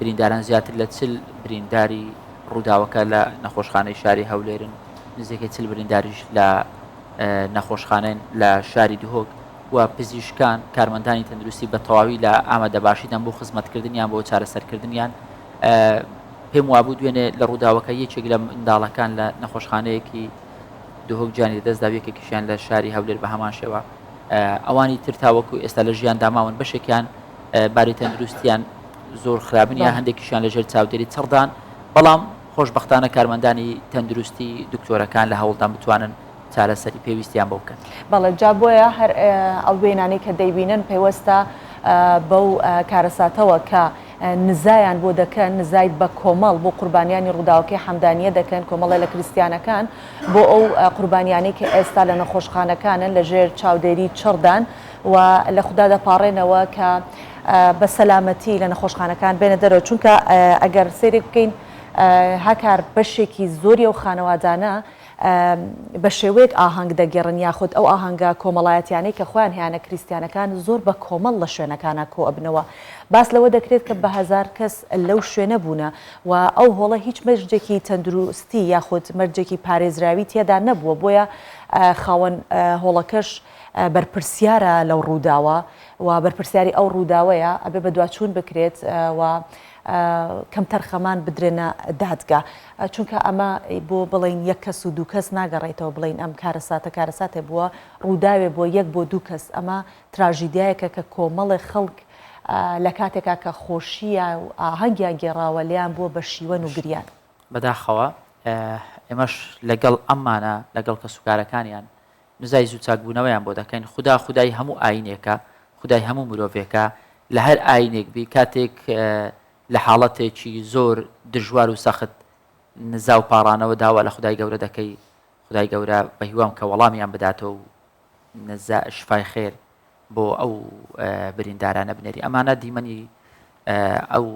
برینداران زیاتر لە چل برینداری ڕووداوەکە لە نەخۆشخانەی شاری هەولێرن نزیکەی چل برینداریش لە نەخۆشخانەن لە شاری دهۆک و پزیشکان، کارمەندانی تەندروستی بە تەواوی لە ئامادەباشیدان بۆ خزمەتکردنیان بۆ چارەسەرکردنیان. پێم وابوو دوێنێ لە ڕووداوەکە یەکێک لە منداڵەکان لە نەخۆشخانەیەکی دهۆک گیانی لەدەستدا و یەکێکیشیان لە شاری هەولێر بە هەمان شێوە. ئەوانی تر تاوەکو ئێستا لە ژیاندا ماون، بەشێکیان باری تەندروستیان زۆر خراپ نییە، هەندێکیشیان لەژێر چاودێری چڕدان، بەڵام خۆشبەختانە کارمەندانی تەندروستی، دکتۆرەکان لە هەوڵدان بتوانن چارەسەری پێویستیان بۆ بکەن. بەڵێ جا بۆیە هەر ئەو وێنانەی کە دەیبینن پەیوەستە بەو کارەساتەوە کە نزایان بۆ دەکەن، نزای بە کۆمەڵ بۆ قوربانیانی ڕووداوەکەی حەمدانیە دەکەن، کۆمەڵێ لە کریستیانەکان بۆ ئەو قوربانیانەی کە ئێستا لە نەخۆشخانەکانن لە ژێر چاودێری چڕدان و لە خودا دەپاڕێنەوە کە بە سەلامەتی لە نەخۆشخانەکان بێنە دەرەوە، چونکە ئەگەر سەیرێک بکەین هاکار بەشێکی زۆری ئەو خانەوادانە بە شێوەیەک ئاهەنگ دەگێڕن یاخود ئەو ئاهەنگە کۆمەڵایەتیانەی کە خۆیان هەیانە کریستیانەکان زۆر بە کۆمەڵ لە شوێنەکانا کۆئەبنەوە باس لەوە دەکرێت کە بە هەزار کەس لەو شوێنە بوونە و ئەو هۆڵە هیچ مەرجێکی تەندروستی یاخود مەرجێکی پارێزراوی تێدا نەبووە بۆیە خاوەن هۆڵەکەش بەرپرسیارە لەو ڕووداوە و بەرپرسیاری ئەو ڕووداوەیە ئەبێ بەدواچوون بکرێت و. کەمتەرخەمان بدرێنە دادگا چونکە ئەمە بۆ بڵێین یەک کەس و دوو کەس ناگەڕێتەوە بڵێین ئەم کارەساتە کارەساتێ بووە ڕووداوێ بووە یەک بۆ دوو کەس ئەمە تراژیدیایەکە کە کۆمەڵێ خەڵک لە کاتێکا کە خۆشییان و ئاهەنگیان گێڕاوە لێیان بووە بە شیوەن و گریان. بەداخەوە ئێمەش لەگەڵ ئەمانە لەگەڵ کەسوکارەکانیان نزای زوو چاکبوونەوەیان بۆ دەکەین خودا خودای هەموو ئاینێکە خودای هەموو مرۆڤێکە لە هەر ئاینێک بی کاتێک لە حاڵەتێکی زۆر دژوار و سەخت نزا و پاڕانەوە داوا لە خودای گەورە دەکەی خودای گەورە بەهیوام کە وەڵامیان بداتەوە و نزا شفای خێر بۆ ئەو بریندارانە بنێری ئەمانە دیمەنی ئەو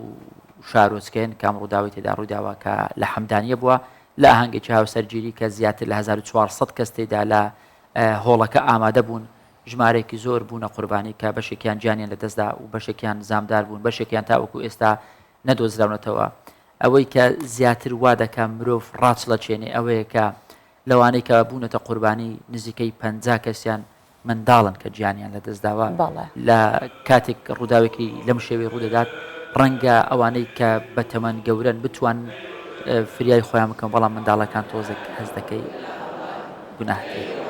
شارۆچکەیەن کە ئەم ڕووداوی تێدا ڕوویداوە کە لە حەمدانیە بووە لە ئاهەنگێکی هاوسەرگیری کە زیاتر لە 1400 کەس تێدا لە هۆڵەکە ئامادە بوون ژمارەیەکی زۆر بوونە قوربانی کە بەشێکیان گیانیان لەدەستدا و بەشێکیان زامدار بوون بەشێکیان تاوەکو ئێستا نەدۆزراونەتەوە ئەوەی کە زیاتر وا دەکا مرۆڤ ڕاچڵەکێنێ ئەوەیە کە لەوانەی کە بوونەتە قوربانی نزیکەی 50 کەسیان منداڵن کە گیانیان لەدەستداوە لە کاتێک ڕووداوێکی لەم شێوەی ڕوودەدات ڕەنگە ئەوانەی کە بەتەمەن گەورەن بتوان فریای خۆیان بکەن بەڵام منداڵەکان تۆزێک هەست دەکەی گوناه دێ.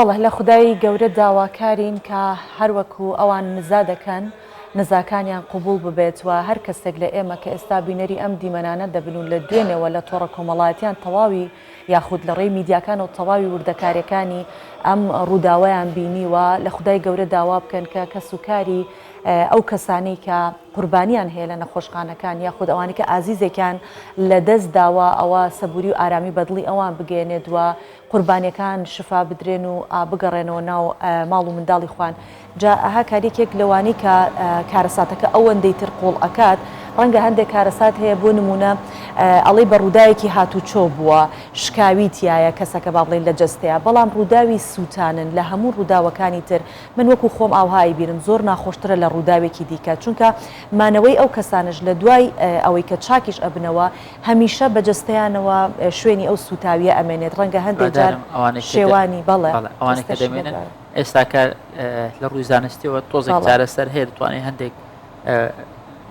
بەڵێ لە خودای گەورە داواکارین کە هەروەکو ئەوان نزا دەکەن نزاکانیان قبوڵ ببێت و هەر کەسێک لە ئێمە کە ئێستا بینەری ئەم دیمەنانە دەبن و لە دوێنێوە لە تۆڕە کۆمەڵایەتیان تەواوی یاخود لە ڕێی میدیاکانەوە تەواوی وردەکاریەکانی ئەم ڕووداوەیان بینیوە لە خودای گەورە داوا بکەن کە کەسوکاری ئەو کەسانەی کە قوربانیان هەیە لە نەخۆشخانەکان یاخود ئەوانەی کە ئازیزێکیان لە دەست داوە ئەوە سەبوری و ئارامی بەدڵی ئەوان بگەیەنێت و قوربانیەکان شفا بدرێن و بگەڕێنەوە ناو ماڵ و منداڵی خۆیان جا ئەها کاریکێک لەوانەی کە کارەساتەکە ئەوەندەی تر قوڵ ئەکات ڕەنگە هەندێک کارەسات هەیە بۆ نمونە ئەڵێی بە ڕووداوێکی هاتوچۆ بووە شکاوی تایە کەسەکە با بڵێین لە جەستەیە بەڵام ڕووداوی سووتانن لە هەموو ڕووداوەکانی تر من وەکو خۆم ئاوها ئەیبینم زۆر ناخۆشترە لە ڕووداوێکی دیکە چونکە مانەوەی ئەو کەسانەش لە دوای ئەوەی کە چاکیش ئەبنەوە هەمیشە بە جەستەیانەوە شوێنی ئەو سووتاویە ئەمێنێت ڕەنگە هەندێک جار شێوانی بەڵێ ئەوانەی کە دەمێنن ئێستاکە لە ڕووی زانستیەوە تۆزێک چارەسەر هەیە دەتوانێت هەندێک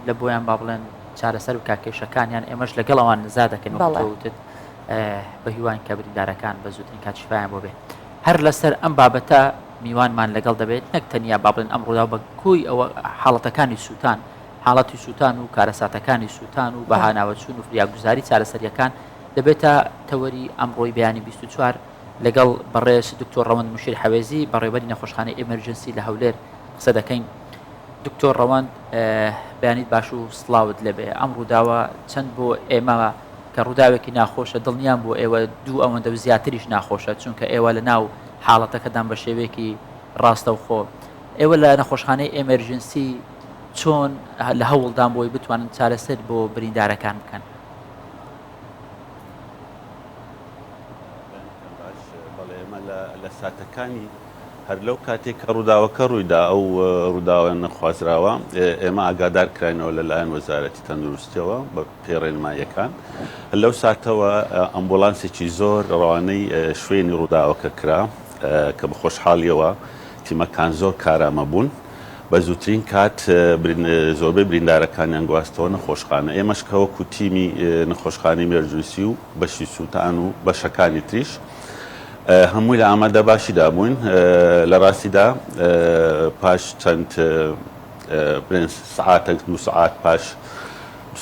لە بۆیان با بڵێن چارەسەر بکا کێشەکانیان ئێمەش لەگەڵ ئەوان نزا دەکەن وتت بە هیوان کە بریندارەکان بە زووترین کات شفایان بۆ بێ هەر لەسەر ئەم بابەتە میوانمان لەگەڵ دەبێت نەک تەنیا با بڵێن ئەم ڕووداو بە کۆی ئەوە حاڵەتەکانی سووتان حاڵەتی سووتان و کارەساتەکانی سووتان و بەهاناوەچوون و فریاگوزاری چارەسەریەکان دەبێتە تەوەری ئەمڕۆی بەیانی 24 لەگەڵ بەڕێز دکتۆر ڕەوەند مشیر حەوێزی بەڕێوبەری نەخۆشخانەی ئێمەرجنسی لە هەولێر قسە دەکەین. دکتۆر ڕەوەند بەیانیت باش و سڵاوت لێبێ ئەم ڕووداوە چەند بۆ ئێمە کە ڕووداوێکی ناخۆشە دڵنیام بۆ ئێوە دوو ئەوەندە و زیاتریش ناخۆشە چونکە ئێوە لە ناو حاڵەتەکەدان بە شێوەیەکی ڕاستەوخۆ ئێوە لە نەخۆشخانەی ئێمەرجنسی چۆن لە هەوڵدان بۆی بتوانن چارەسەر بۆ بریندارەکان بکەن؟ بەڵێ ئێمە لە. ساتەکانی هەر لەو کاتێک کە ڕووداوەکە ڕوویدا ئەو ڕووداوە نەخوازراوە ئێمە ئاگادار کراینەوە لەلایەن وەزارەتی تەندروستیەوە بە پێی ڕێنماییەکان لەو ساتەوە ئەمبولانسێکی زۆر ڕەوانەی شوێنی ڕووداوەکە کرا کە بە خۆشحاڵیەوە تیمەکان زۆر کارامە بوون بە زووترین کات زۆربەی بریندارەکانیان گواستەوە نەخۆشخانە ئێمەش کە وەکو تیمی نەخۆشخانەی مێرجنسی و بەشی سووتان و بەشەکانی تریش هەمووی لە ئامادە باشیدا بووین لە ڕاستیدا پاش چەند بڵێن سعاتێک دوو سعات پاش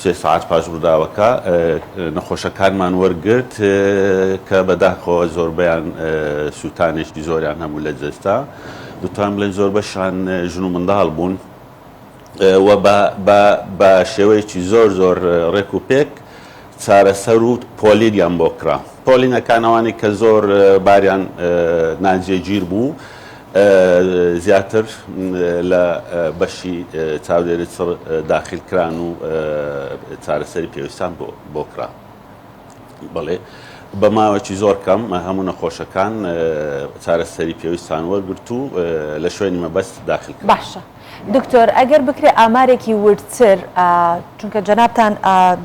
سێ سعات پاش ڕووداوەکە نەخۆشەکانمان وەرگرت کە بەداخەوە زۆربەیان سووتانێکی زۆریان هەبوو لە جەستە دەتوانم بڵێن زۆربەشان ژن و منداڵ بوون و بە شێوەیەکی زۆر زۆر ڕێک و پێک چارەسەر و پۆلینیان بۆ کرا. پۆلینەکان ئەوانەی کە زۆر باریان ناجێگیر بوو زیاتر لە بەشی چاودێری چڕ داخیل کران و چارەسەری پێویستان بۆ کرا. بەڵێ بە ماوەکی زۆر کەم هەموو نەخۆشەکان چارەسەری پێویستان وەرگرت و لە شوێنی مەبەست داخل کران. باشە دکتۆر ئەگەر بکرێ ئامارێکی وردتر چونکە جەنابتان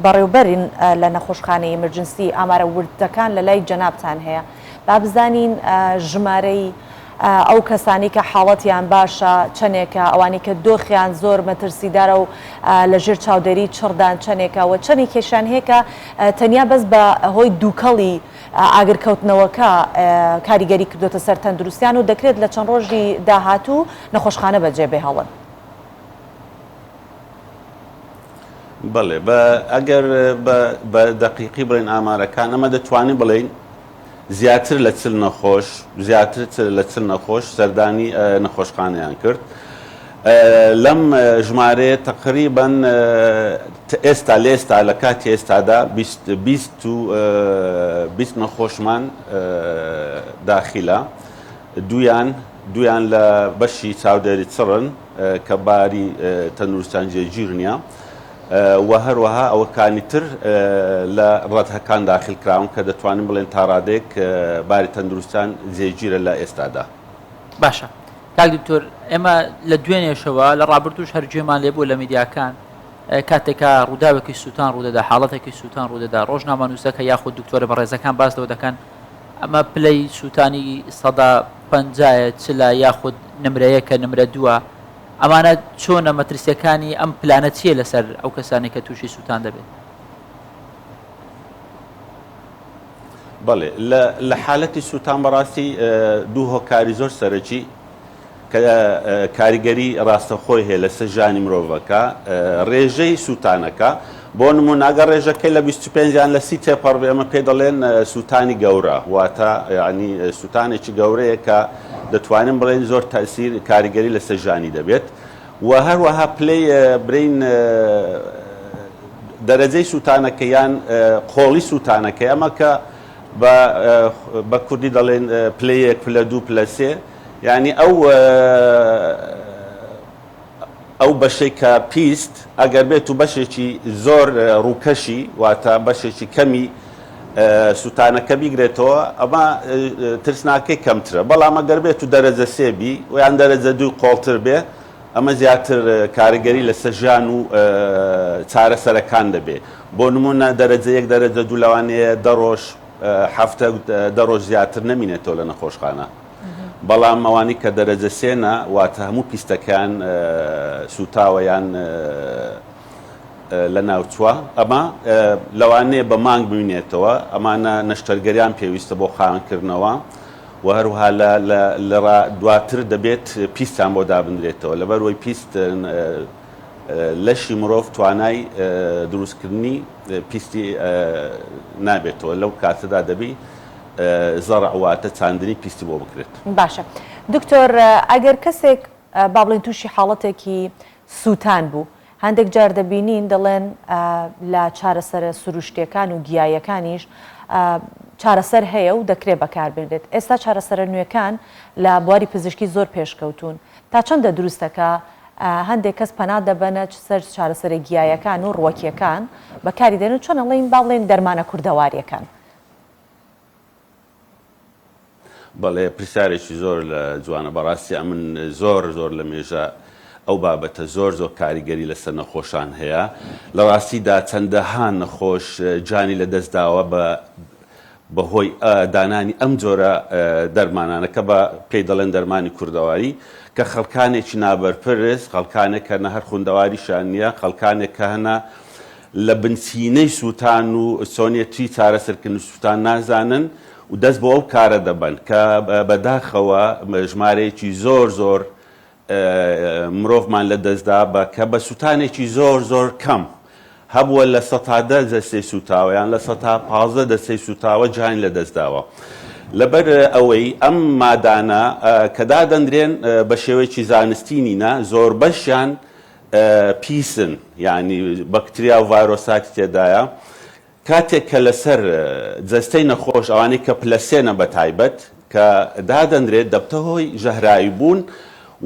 بەڕێوبەرین لە نەخۆشخانەی ئیمرجنسی ئامارە وردەکان لە لای جەنابتان هەیە با بزانین ژمارەی ئەو کەسانی کە حاڵەتیان باشە چەندێکە ئەوانی کە دۆخیان زۆر مەترسیدارە و لە ژێر چاودێری چڕدان چەندێکە و چەندێکیشیان هەیە کە تەنیا بەس بە هۆی دووکەڵی ئاگرکەوتنەوەکە کاریگەری کردۆتە سەر تەندروستیان و دەکرێت لە چەند ڕۆژی داهاتوو نەخۆشخانە بەجێ بهێڵن. بەڵێ بە ئەگەر بە دەقیقی بڵێین ئامارەکان ئەمە دەتوانین بڵێین زیاتر لە چل نەخۆش زیاتر لە چل نەخۆش سەردانی نەخۆشخانەیان کرد. لەم ژمارەیە تەقریبەن ئێستا لە ئێستا لە کاتی ئێستادا 20 نەخۆشمان داخیلە دویان دویان لە بەشی چاودێری چڕن کە باری تەندروستیان جێگیر نییە و هەروەها ئەوەکانی تر لە ڕەتهەکان داخل کراون کە دەتوانین بڵێن تا ڕادەیەک باری تەندروستیان جێگیرە لە ئێستادا. باشە کاک دکتۆر ئێمە لە دوێنێشەوە لە ڕابردووش هەر گوێمان لێ بوو لە میدیاکان کاتێکا ڕووداوێکی سووتان ڕوودەدا حاڵەتێکی سووتان ڕوودەدا ڕۆژنامەنووسەکە یاخود دکتۆرە بەڕێزەکان باس لەوە دەکەن ئەمە پلەی سووتانی سەدا پەنجایە چلە یاخود نمرەیەکە نمرە دووە ئەمانە چۆنە مەترسیەکانی ئەم پلانە چییە لەسەر ئەو کەسانی کە تووشی سووتان دەبێت؟ بەڵێ لە لە حالەتی سووتان بەڕاستی دوو هۆکاری زۆر سەرەکی کە کاریگەری ڕاستەخۆی هەیە لەسەر ژیانی مرۆڤەکە ڕێژەی سووتانەکە بۆ نموونە ئەگەر ڕێژەکەی لە 25 یان لە سی تێپەڕ بێ ئەمە پێ دەڵێن سووتانی گەورە واتە یعنی سووتانێکی گەورەیە کە دەتوانین بڵێن زۆر تەسیر کاریگەری لەسەر ژیانی دەبێت و هەروەها پلەی برین دەرەجەی سووتانەکە یان قۆڵی سووتانەکەی ئەمە کە بە بە کوردی دەڵێن پلە یەک پلە دوو پلە سێ یعنی ئەو ئەو بەشەی کە پیست ئەگەر بێت و بەشێکی زۆر ڕووکەشی واتە بەشێکی کەمی سووتانەکە بیگرێتەوە ئەمە ترسناکەی کەمترە بەڵام ئەگەر بێت و دەرەجە سێ بی و یان دەرەجە دووی قۆڵتر بێ ئەمە زیاتر کاریگەری لەسەر ژیان و چارەسەرەکان دەبێ بۆ نموونە دەرەجە یەک دەرەجە دوو لەوانەیە دە ڕۆژ هەفتە دە ڕۆژ زیاتر نەمینێتەوە لە نەخۆشخانە بەڵام ئەوانەی کە دەرەجە سێنە واتە هەموو پیستەکەیان سووتاوە یان لەناوچووە ئەمە لەوانەیە بە مانگ بمینێتەوە ئەمانە نەشتەرگەریان پێویستە بۆ خاوێنکردنەوە و هەروەها لە لە لە دواتر دەبێت پیستیان بۆ دابنرێتەوە لەبەرئەوەی پیست لەشی مرۆڤ توانای دروستکردنی پیستی نابێتەوە لەو کاتەدا دەبی زەڕع واتە چاندنی پیستی بۆ بکرێت. باشە دکتۆر ئەگەر کەسێک با بڵێین تووشی حاڵەتێکی سووتان بوو هەندێک جار دەبینین دەڵێن لە چارەسەرە سروشتیەکان و گیاییەکانیش چارەسەر هەیە و دەکرێت بەکاربێنرێت ئێستا چارەسەرە نوێکان لە بواری پزیشکی زۆر پێشکەوتوون تا چەندە دروستە کە هەندێک کەس پەنا دەبەنە سەر چارەسەرە گیایەکان و ڕوەکیەکان بەکاری دێنن چۆن ئەڵێین با بڵێین دەرمانە کوردەواریەکان. بەڵێ پرسیارێکی زۆر لە جوانە بەڕاستی ئەمن زۆر زۆر لە مێژە ئەو بابەتە زۆر زۆر کاریگەری لەسەر نەخۆشان هەیە لە ڕاستیدا چەندەها نەخۆش جانی لە دەست داوە بە بەهۆی دانانی ئەم جۆرە دەرمانانە کە بە پێی دەڵێن دەرمانی کوردەواری کە خەڵکانێکی نابەرپرس خەڵکانێک کە نە هەر خوندەواریشان نییە خەڵکانێک کە هەنە لە بنچینەی سووتان و چۆنیەتی چارەسەرکردنی سووتان نازانن و دەست بۆ ئەو کارە دەبەن کە بەداخەوە ژمارەیەکی زۆر زۆر مرۆڤمان لە دەستدا بە کە بە سووتانێکی زۆر زۆر کەم هەبووە 10% جەستەی سووتاوە یان 15% دەستەی سووتاوە جانی لە دەستداوە. لەبەر ئەوەی ئەم مادانە کە دادەندرێن بە شێوەیەکی زانستی نینە زۆربەشیان پیسن یانی بەکتریا و ڤایرۆساتی تێدایە کاتێک کە لەسەر جەستەی نەخۆش ئەوانەی کە پلە سێنە بە تایبەت کە دادەنرێت دەبتە هۆی ژەهراوی بوون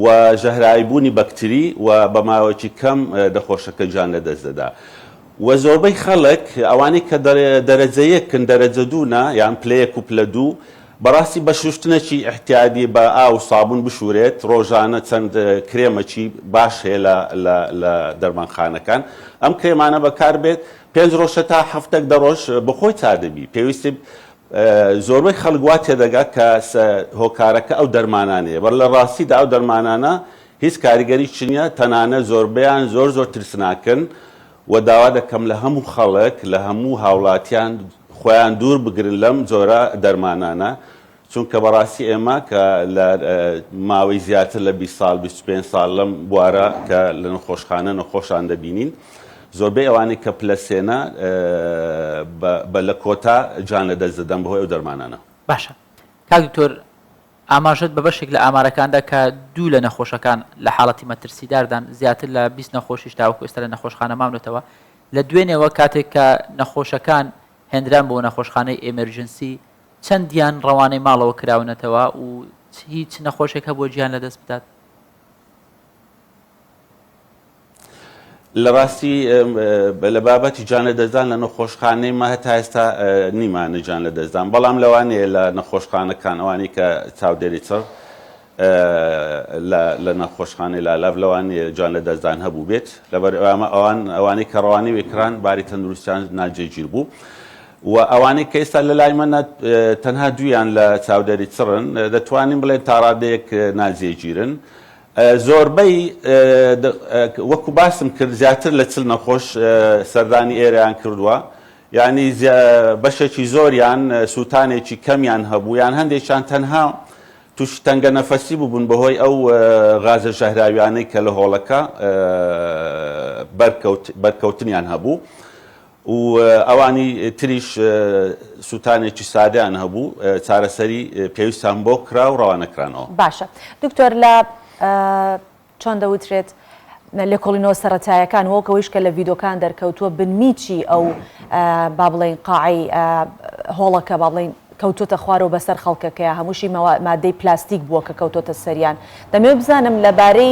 و ژەهراوی بوونی بەکتری و بە ماوەکی کەم نەخۆشەکە گیان لە دەست دەدا و زۆربەی خەڵک ئەوانەی کە دەرەجە یەکن دەرەجە دوونە یان پلە یەک و پلە دوو بەڕاستی بە شوشتنەکی ئیعتیادی بە ئاو و سابون بشورێت ڕۆژانە چەند کرێمەکی باش هەیە لە لە لە دەرمانخانەکان ئەم کرێمانە بەکار بێت پێنج ڕۆژ تا هەفتەک دە ڕۆژ بەخۆی چا دەبی پێویستی زۆربەی خەڵک وا تێدەگا کە هۆکارەکە ئەو دەرمانانەیە بەڵ لە ڕاستیدا ئەو دەرمانانە هیچ کاریگەریی نییە تەنانە زۆربەیان زۆر زۆر ترسناکن و داوا دەکەم لە هەموو خەڵک لە هەموو هاوڵاتیان خۆیان دوور بگرن لەم جۆرە دەرمانانە چونکە بەڕاستی ئێمە کە لە ماوەی زیاتر لە 20 ساڵ 25 ساڵ لەم بوارە کە لە نەخۆشخانە نەخۆشان دەبینین زۆربەی ئەوانەی کە پلە سێنە بە لە کۆتا جان لە دەست دەدەن بەهۆی ئەو دەرمانانە. باشە کاک دکتۆر ئاماژەت بە بەشێک لە ئامارەکاندا کە دوو لە نەخۆشەکان لە حاڵەتی مەترسیداردان، زیاتر لە 20 نەخۆشیش تاوەکو ئێستا لە نەخۆشخانە ماونەتەوە. لە دوێنێوە کاتێک کە نەخۆشەکان هێنران بۆ نەخۆشخانەی ئێمێرجنسی، چەندیان ڕەوانەی ماڵەوە کراونەتەوە و هیچ نەخۆشێک هەبووە گیان لەدەست بدات؟ لە ڕاستی لە بابەتی گیان لەدەستدان لە نەخۆشخانەی مە هەتا ئێستا نیمانە گیان لەدەستدان بەڵام لەوانەیە لە نەخۆشخانەکان ئەوانەی کە چاودێری چڕ لە نەخۆشخانەی لالاڤ لەوانەیە گیان لەدەستدان هەبوو بێت لەبەر ئەمە ئەوان ئەوانەی کە ڕەوانەی وێکران باری تەندروستیان ناجێگیر بوو و ئەوانەی کە ئێستا لە لای منە تەنها دوویان لە چاودێری چڕن دەتوانین بڵێن تاڕادەیەک ناجێگیرن زۆربەی وەکو باسم کرد زیاتر لە 40 نەخۆش سەردانی ئێرەیان کردووە یعنی بەشێکی زۆریان سووتانێکی کەمیان هەبوو یان هەندێکیان تەنها تووشی تەنگە نەفەسی بووبوون بەهۆی ئەو غازە ژەهراویانەی کە لە هۆڵەکە بەرکەوتنیان هەبوو. و ئەوانی تریش سوتانێکی سادەیان هەبوو چارەسەری پێویستیان بۆ کرا و ڕەوانە کرانەوە. باشە دکتۆر لە چۆن دەوترێت لێکۆڵینەوە سەرەتایەکان وەک ئەوەیش کە لە ڤیدۆکان دەرکەوتووە بنمیچی ئەو با بڵێین قاعەی هۆڵەکە با بڵێین کەوتۆتە خوارەوە بەسەر خەڵکەکەیا هەمووشی مادەی پلاستیک بووە کە کەوتۆتە سەریان دەمەوێت بزانم لەبارەی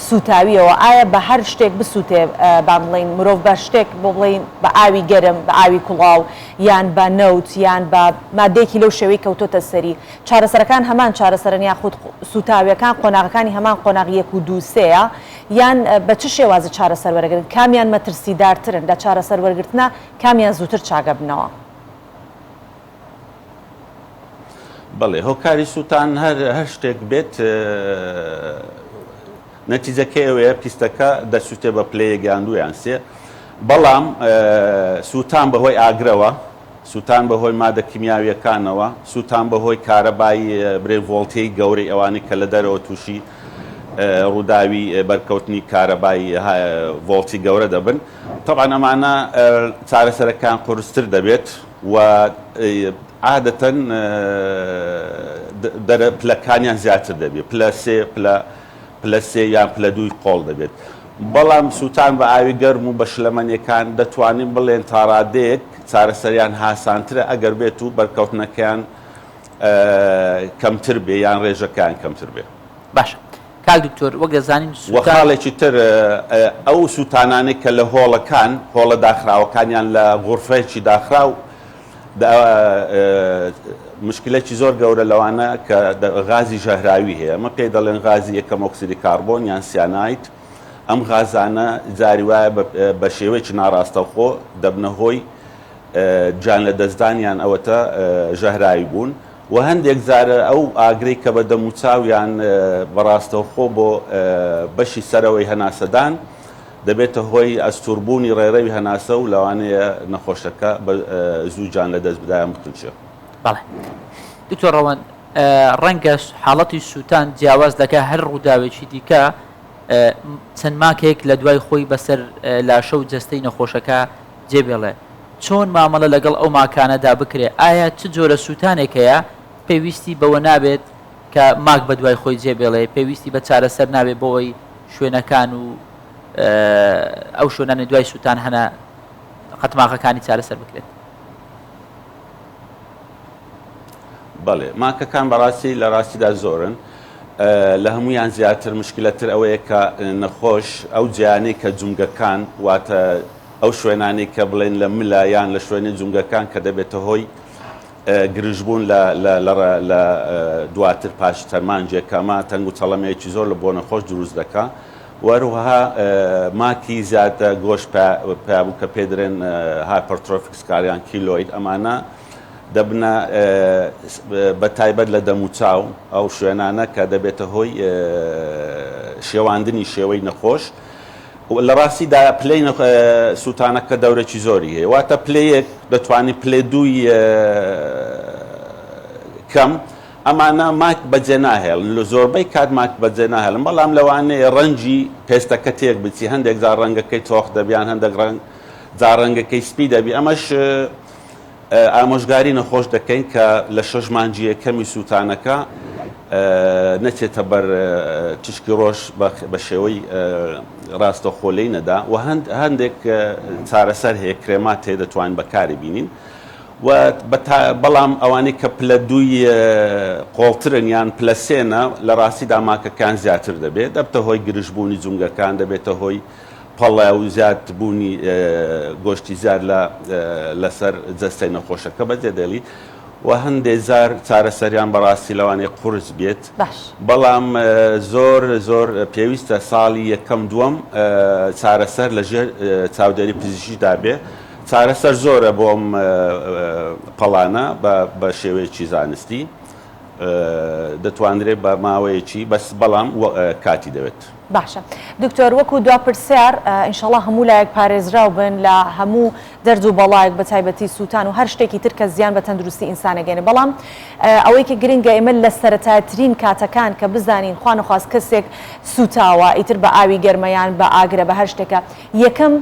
سووتاویەوە ئایا بە هەر شتێک بسووتێ با بڵێین مرۆڤ بە شتێک بۆ بڵێین بە ئاوی گەرم بە ئاوی کوڵاو یان بە نەوت یان بە مادەیەکی لەو شێوەی کەوتۆتە سەری چارەسەرەکان هەمان چارەسەرن یاخود سووتاویەکان قۆناغەکانی هەمان قۆناغ یەک و دوو سێیە یان بە چ شێوازی چارەسەر وەرەگرن کامیان مەترسیدارترن لە چارەسەر وەرگرتنا کامیان زووتر چاکەبنەوە؟ بەڵێ هۆکاری سووتان هەر هەر شتێک بێت نەتیجەکەی ئەوەیە پیستەکە دەسووتێ بە پلەیەک یان دوو یان سێ بەڵام سووتان بەهۆی ئاگرەوە سووتان بەهۆی مادە کیمیاویەکانەوە سووتان بەهۆی کارەبای برێ ڤۆڵتەی گەورەی ئەوانەی کە لە دەرەوە تووشی ڕووداوی بەرکەوتنی کارەبای ڤۆڵتی گەورە دەبن تەبعەن ئەمانە چارەسەرەکان قورستر دەبێت و عادەتەن دەرە پلەکانیان زیاتر دەبێت پلە سێ پلە پلە سێ یان پلە دووی قۆڵ دەبێت بەڵام سووتان بە ئاوی گەرم و بە شلەمەنیەکان دەتوانین بڵێن تاڕادەیەک چارەسەریان هاسانترە ئەگەر بێت و بەرکەوتنەکەیان کەمتر بێ یان ڕێژەکەیان کەمتر بێ. باشە کاک دکتۆر وەک دەزانین وە سوتان. خاڵێکی تر ئەو سوتانانەی کە لە هۆڵەکان، هۆڵە داخراوەکان یان لە غورفەیەکی داخراو مشکلەکی زۆر گەورە لەوانە کە غازی ژەهراوی هەیە ئەمە پێی دەڵێن غازی یەکەم ئۆکسیدی کاربۆن یان سیانایت ئەم غازانە جاری وایە بە شێوەیەکی ناڕاستەوخۆ دەبنە هۆی گیان لەدەستدان یان ئەوەتە ژەهراوی بوون و هەندێک جار ئەو ئاگرەی کە بە دەموچاو یان بە ڕاستەوخۆ بۆ بەشی سەرەوەی هەناسەدان دەبێتە هۆی ئەستووربوونی ڕێڕەوی هەناسە و لەوانەیە نەخۆشەکە بە زوو گیان لەدەست بدا یان بخنکێ. بەڵێ دکتۆر ڕەوەند، ڕەنگە حاڵەتی سووتان جیاواز لەگە هەر ڕووداوێکی دیکە چەند ماکێک لە دوای خۆی بەسەر لاشە و جەستەی نەخۆشەکە جێ بێڵێ، چۆن مامەڵە لەگەڵ ئەو ماکانەدا بکرێ؟ ئایا چ جۆرە سووتانێک هەیە پێویستی بەوە نابێت کە ماک بەدوای خۆی جێ بێڵێ، پێویستی بە چارەسەر نابێ بۆ ئەوەی شوێنەکان و ئەو شوێنانەی دوای سووتان هەنە قەتماغەکانی چارەسەر بکرێت؟ بەڵێ ماکەکان بەڕاستی لە ڕاستیدا زۆرن لە هەمویان زیاتر مشکلەتر ئەوەیە کە نەخۆش ئەو جیانەی کە جومگەکان واتە ئەو شوێنانەی کە بڵێن لە ملە یان لە شوێنی جومگەکان کە دەبێتە هۆی گرژبوون لە لە دواتر پاش تەرمانجێک کە ئەمە تەنگ و چەڵەمەیەکی زۆر لە بۆ نەخۆش دروست دەکا وەروەها ماکی زیادە گۆشت پیابوو کە پێ درێن hypertrophic scar یان keloid ئەمانە دەبنە بە تایبەت لە دەموچاو ئەو شوێنانە کە دەبێتە هۆی شێواندنی شێوەی نەخۆش لە ڕاستیدا پلەی سووتانەکە دەورێکی زۆری هەیە واتە پلەیەک دەتوانین پلەی دووی کەم ئەمانە ماک بەجێ ناهێڵن لە زۆربەی کات ماک بەجێ ناهێڵن بەڵام لەوانەیە ڕەنگی پێستەکە تێک بچی هەندێک جار ڕەنگەکەی تۆخ دەبی یان هەندێک ڕەنگ جار ڕەنگەکەی سپی دەبی ئەمەش ئامۆژگاری نەخۆش دەکەین کە لە شەش مانگی یەکەمی سووتانەکە نەچێتە بەر تیشکی ڕۆژ بە شێوەی ڕاستەوخۆ لێی نەدا و هەندێک چارەسەر هەیە کرێمات هەیە دەتوانین بەکاری بینین و بەڵام ئەوانەی کە پلە دووی قۆڵترن یان پلە سێنە لە ڕاستیدا ماکەکان زیاتر دەبێت دەبتە هۆی گرژبوونی جومگەکان دەبێتە هۆی پەڵە و زیاد بوونی گۆشتی زیاد لە لەسەر جەستەی نەخۆشەکە بەجێ دێڵی و هەندێ جار چارەسەریان بەڕاستی لەوانەیە قورس بێت باش. بەڵام زۆر زۆر پێویستە ساڵی یەکەم دووەم چارەسەر لە ژێر چاودێری پزیشکیدا بێ چارەسەر زۆرە بۆ ئەم پەڵانە بە شێوەیەکی زانستی دەتوانرێت بە ماوەیەکی بەس بەڵام کاتی دەوێت. باشە دکتۆر وەکو دوا پرسیار ئینشەڵا هەموو لایەک پارێزراو بن لە هەموو دەرد و بەڵایەک بە تایبەتی سووتان و هەر شتێکی تر کە زیان بە تەندروستی ئینسان ئەگەیەنێ بەڵام ئەوەی کە گرنگە ئێمە لە سەرەتاترین کاتەکان کە بزانین خوا نەخواست کەسێک سووتاوە ئیتر بە ئاوی گەرمە یان بە ئاگرە بە هەر شتێکە یەکەم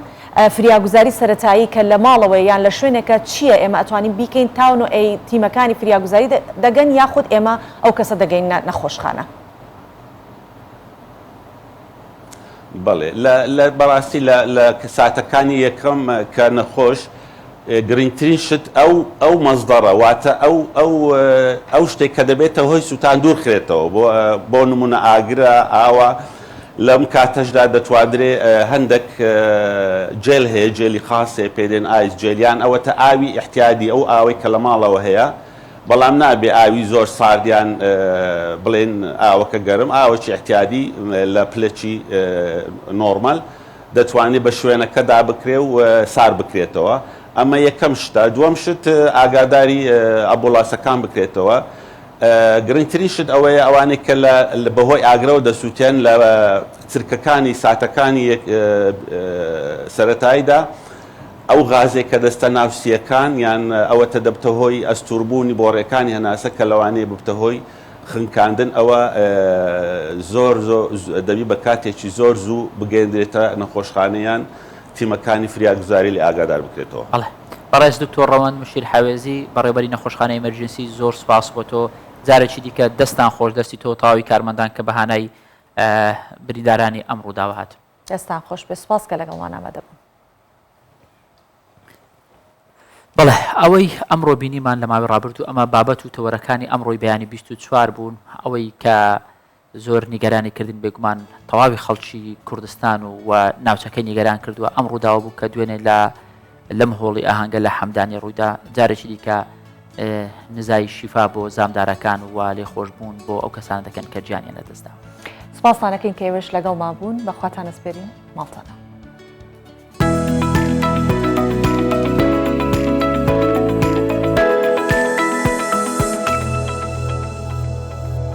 فریاگوزاری سەرەتایی کە لە ماڵەوەیە یان لە شوێنێکە چییە ئێمە ئەتوانین بیکەین تاونۆ ئەی تیمەکانی فریاگوزاری دەگەن یاخود ئێمە ئەو کەسە دەگەینە نەخۆشخانە؟ بەڵێ لە لە بەڕاستی لە لە ساتەکانی یەکەم کە نەخۆش گرنگترین شت ئەو ئەو مەزدەڕە واتە ئەو ئەو ئەو شتێک کە دەبێتە هۆی سووتان دوور خرێتەوە بۆ بۆ نمونە ئاگرە ئاوە لەم کاتەشدا دەتواندرێ هەندێک جێل هەیە جێلی خاص هەیە پێ دێن ice gel یان ئەوەتە ئاوی ئیحتیادی ئەو ئاوەی کە لە ماڵەوە هەیە بەڵام نابێ ئاوی زۆر سارد یان بڵێن ئاوەکە گەرم، ئاوەکی ئیعتیادی لە پلەکی نۆرمال دەتوانێ بە شوێنەکەدا بکرێ و سار بکرێتەوە. ئەمە یەکەم شتە. دووەم شت ئاگاداری ئەمبوڵاسەکان بکرێتەوە. گرنگترین شت ئەوەیە ئەوانەی کە لە بەهۆی ئاگرەوە دەسووتێن لە چرکەکانی ساتەکانی سەرەتاییدا ئەو غازەی کە دەستە ناو سییەکان یان ئەوەتە دەبتە هۆی ئەستووربوونی بۆڕیەکانی هەناسە کە لەوانەیە ببتە هۆی خنکاندن ئەوە زۆر دەبی بە کاتێکی زۆر زوو بگەیەندرێتە نەخۆشخانە یان تیمەکانی فریاگوزاری لێ ئاگادار بکرێتەوە. بەڵێ بەڕێز دکتۆر ڕەوەند مشیر حەوێزی بەڕێوبەری نەخۆشخانەی ئیمەرجنسی زۆر سوپاس بۆ تۆ جارێکی دیکە دەستان خۆش دەستی تۆ و تەواوی کارمەندان کە بە هانای بریندارانی ئەم ڕووداوە هاتن. دەستان خۆش بێ سوپاس کە لەگەڵمان ئامادە بوون. بەڵێ ئەوەی ئەمڕۆ بینیمان لە ماوەی ڕابردوو ئەمە بابەت و تەوەرەکانی ئەمڕۆی بەیانی 24 بوون ئەوەی کە زۆر نیگەرانی کردن بێگومان تەواوی خەڵکی کوردستان و و ناوچەکەی نیگەران کردووە ئەم ڕووداوە بوو کە دوێنێ لە لەم هۆڵی ئاهەنگە لە حەمدانی ڕوویدا، جارێکی دیکە نزای شیفا بۆ زامدارەکان و لێخۆشبوون بۆ ئەو کەسانە دەکەن کە گیانیان لەدەستداوە. سوپاستان ئەکەین کە ئێوەش لەگەڵمان بوون، بە خواتان ئەسپێرین، ماڵتان ئاوا.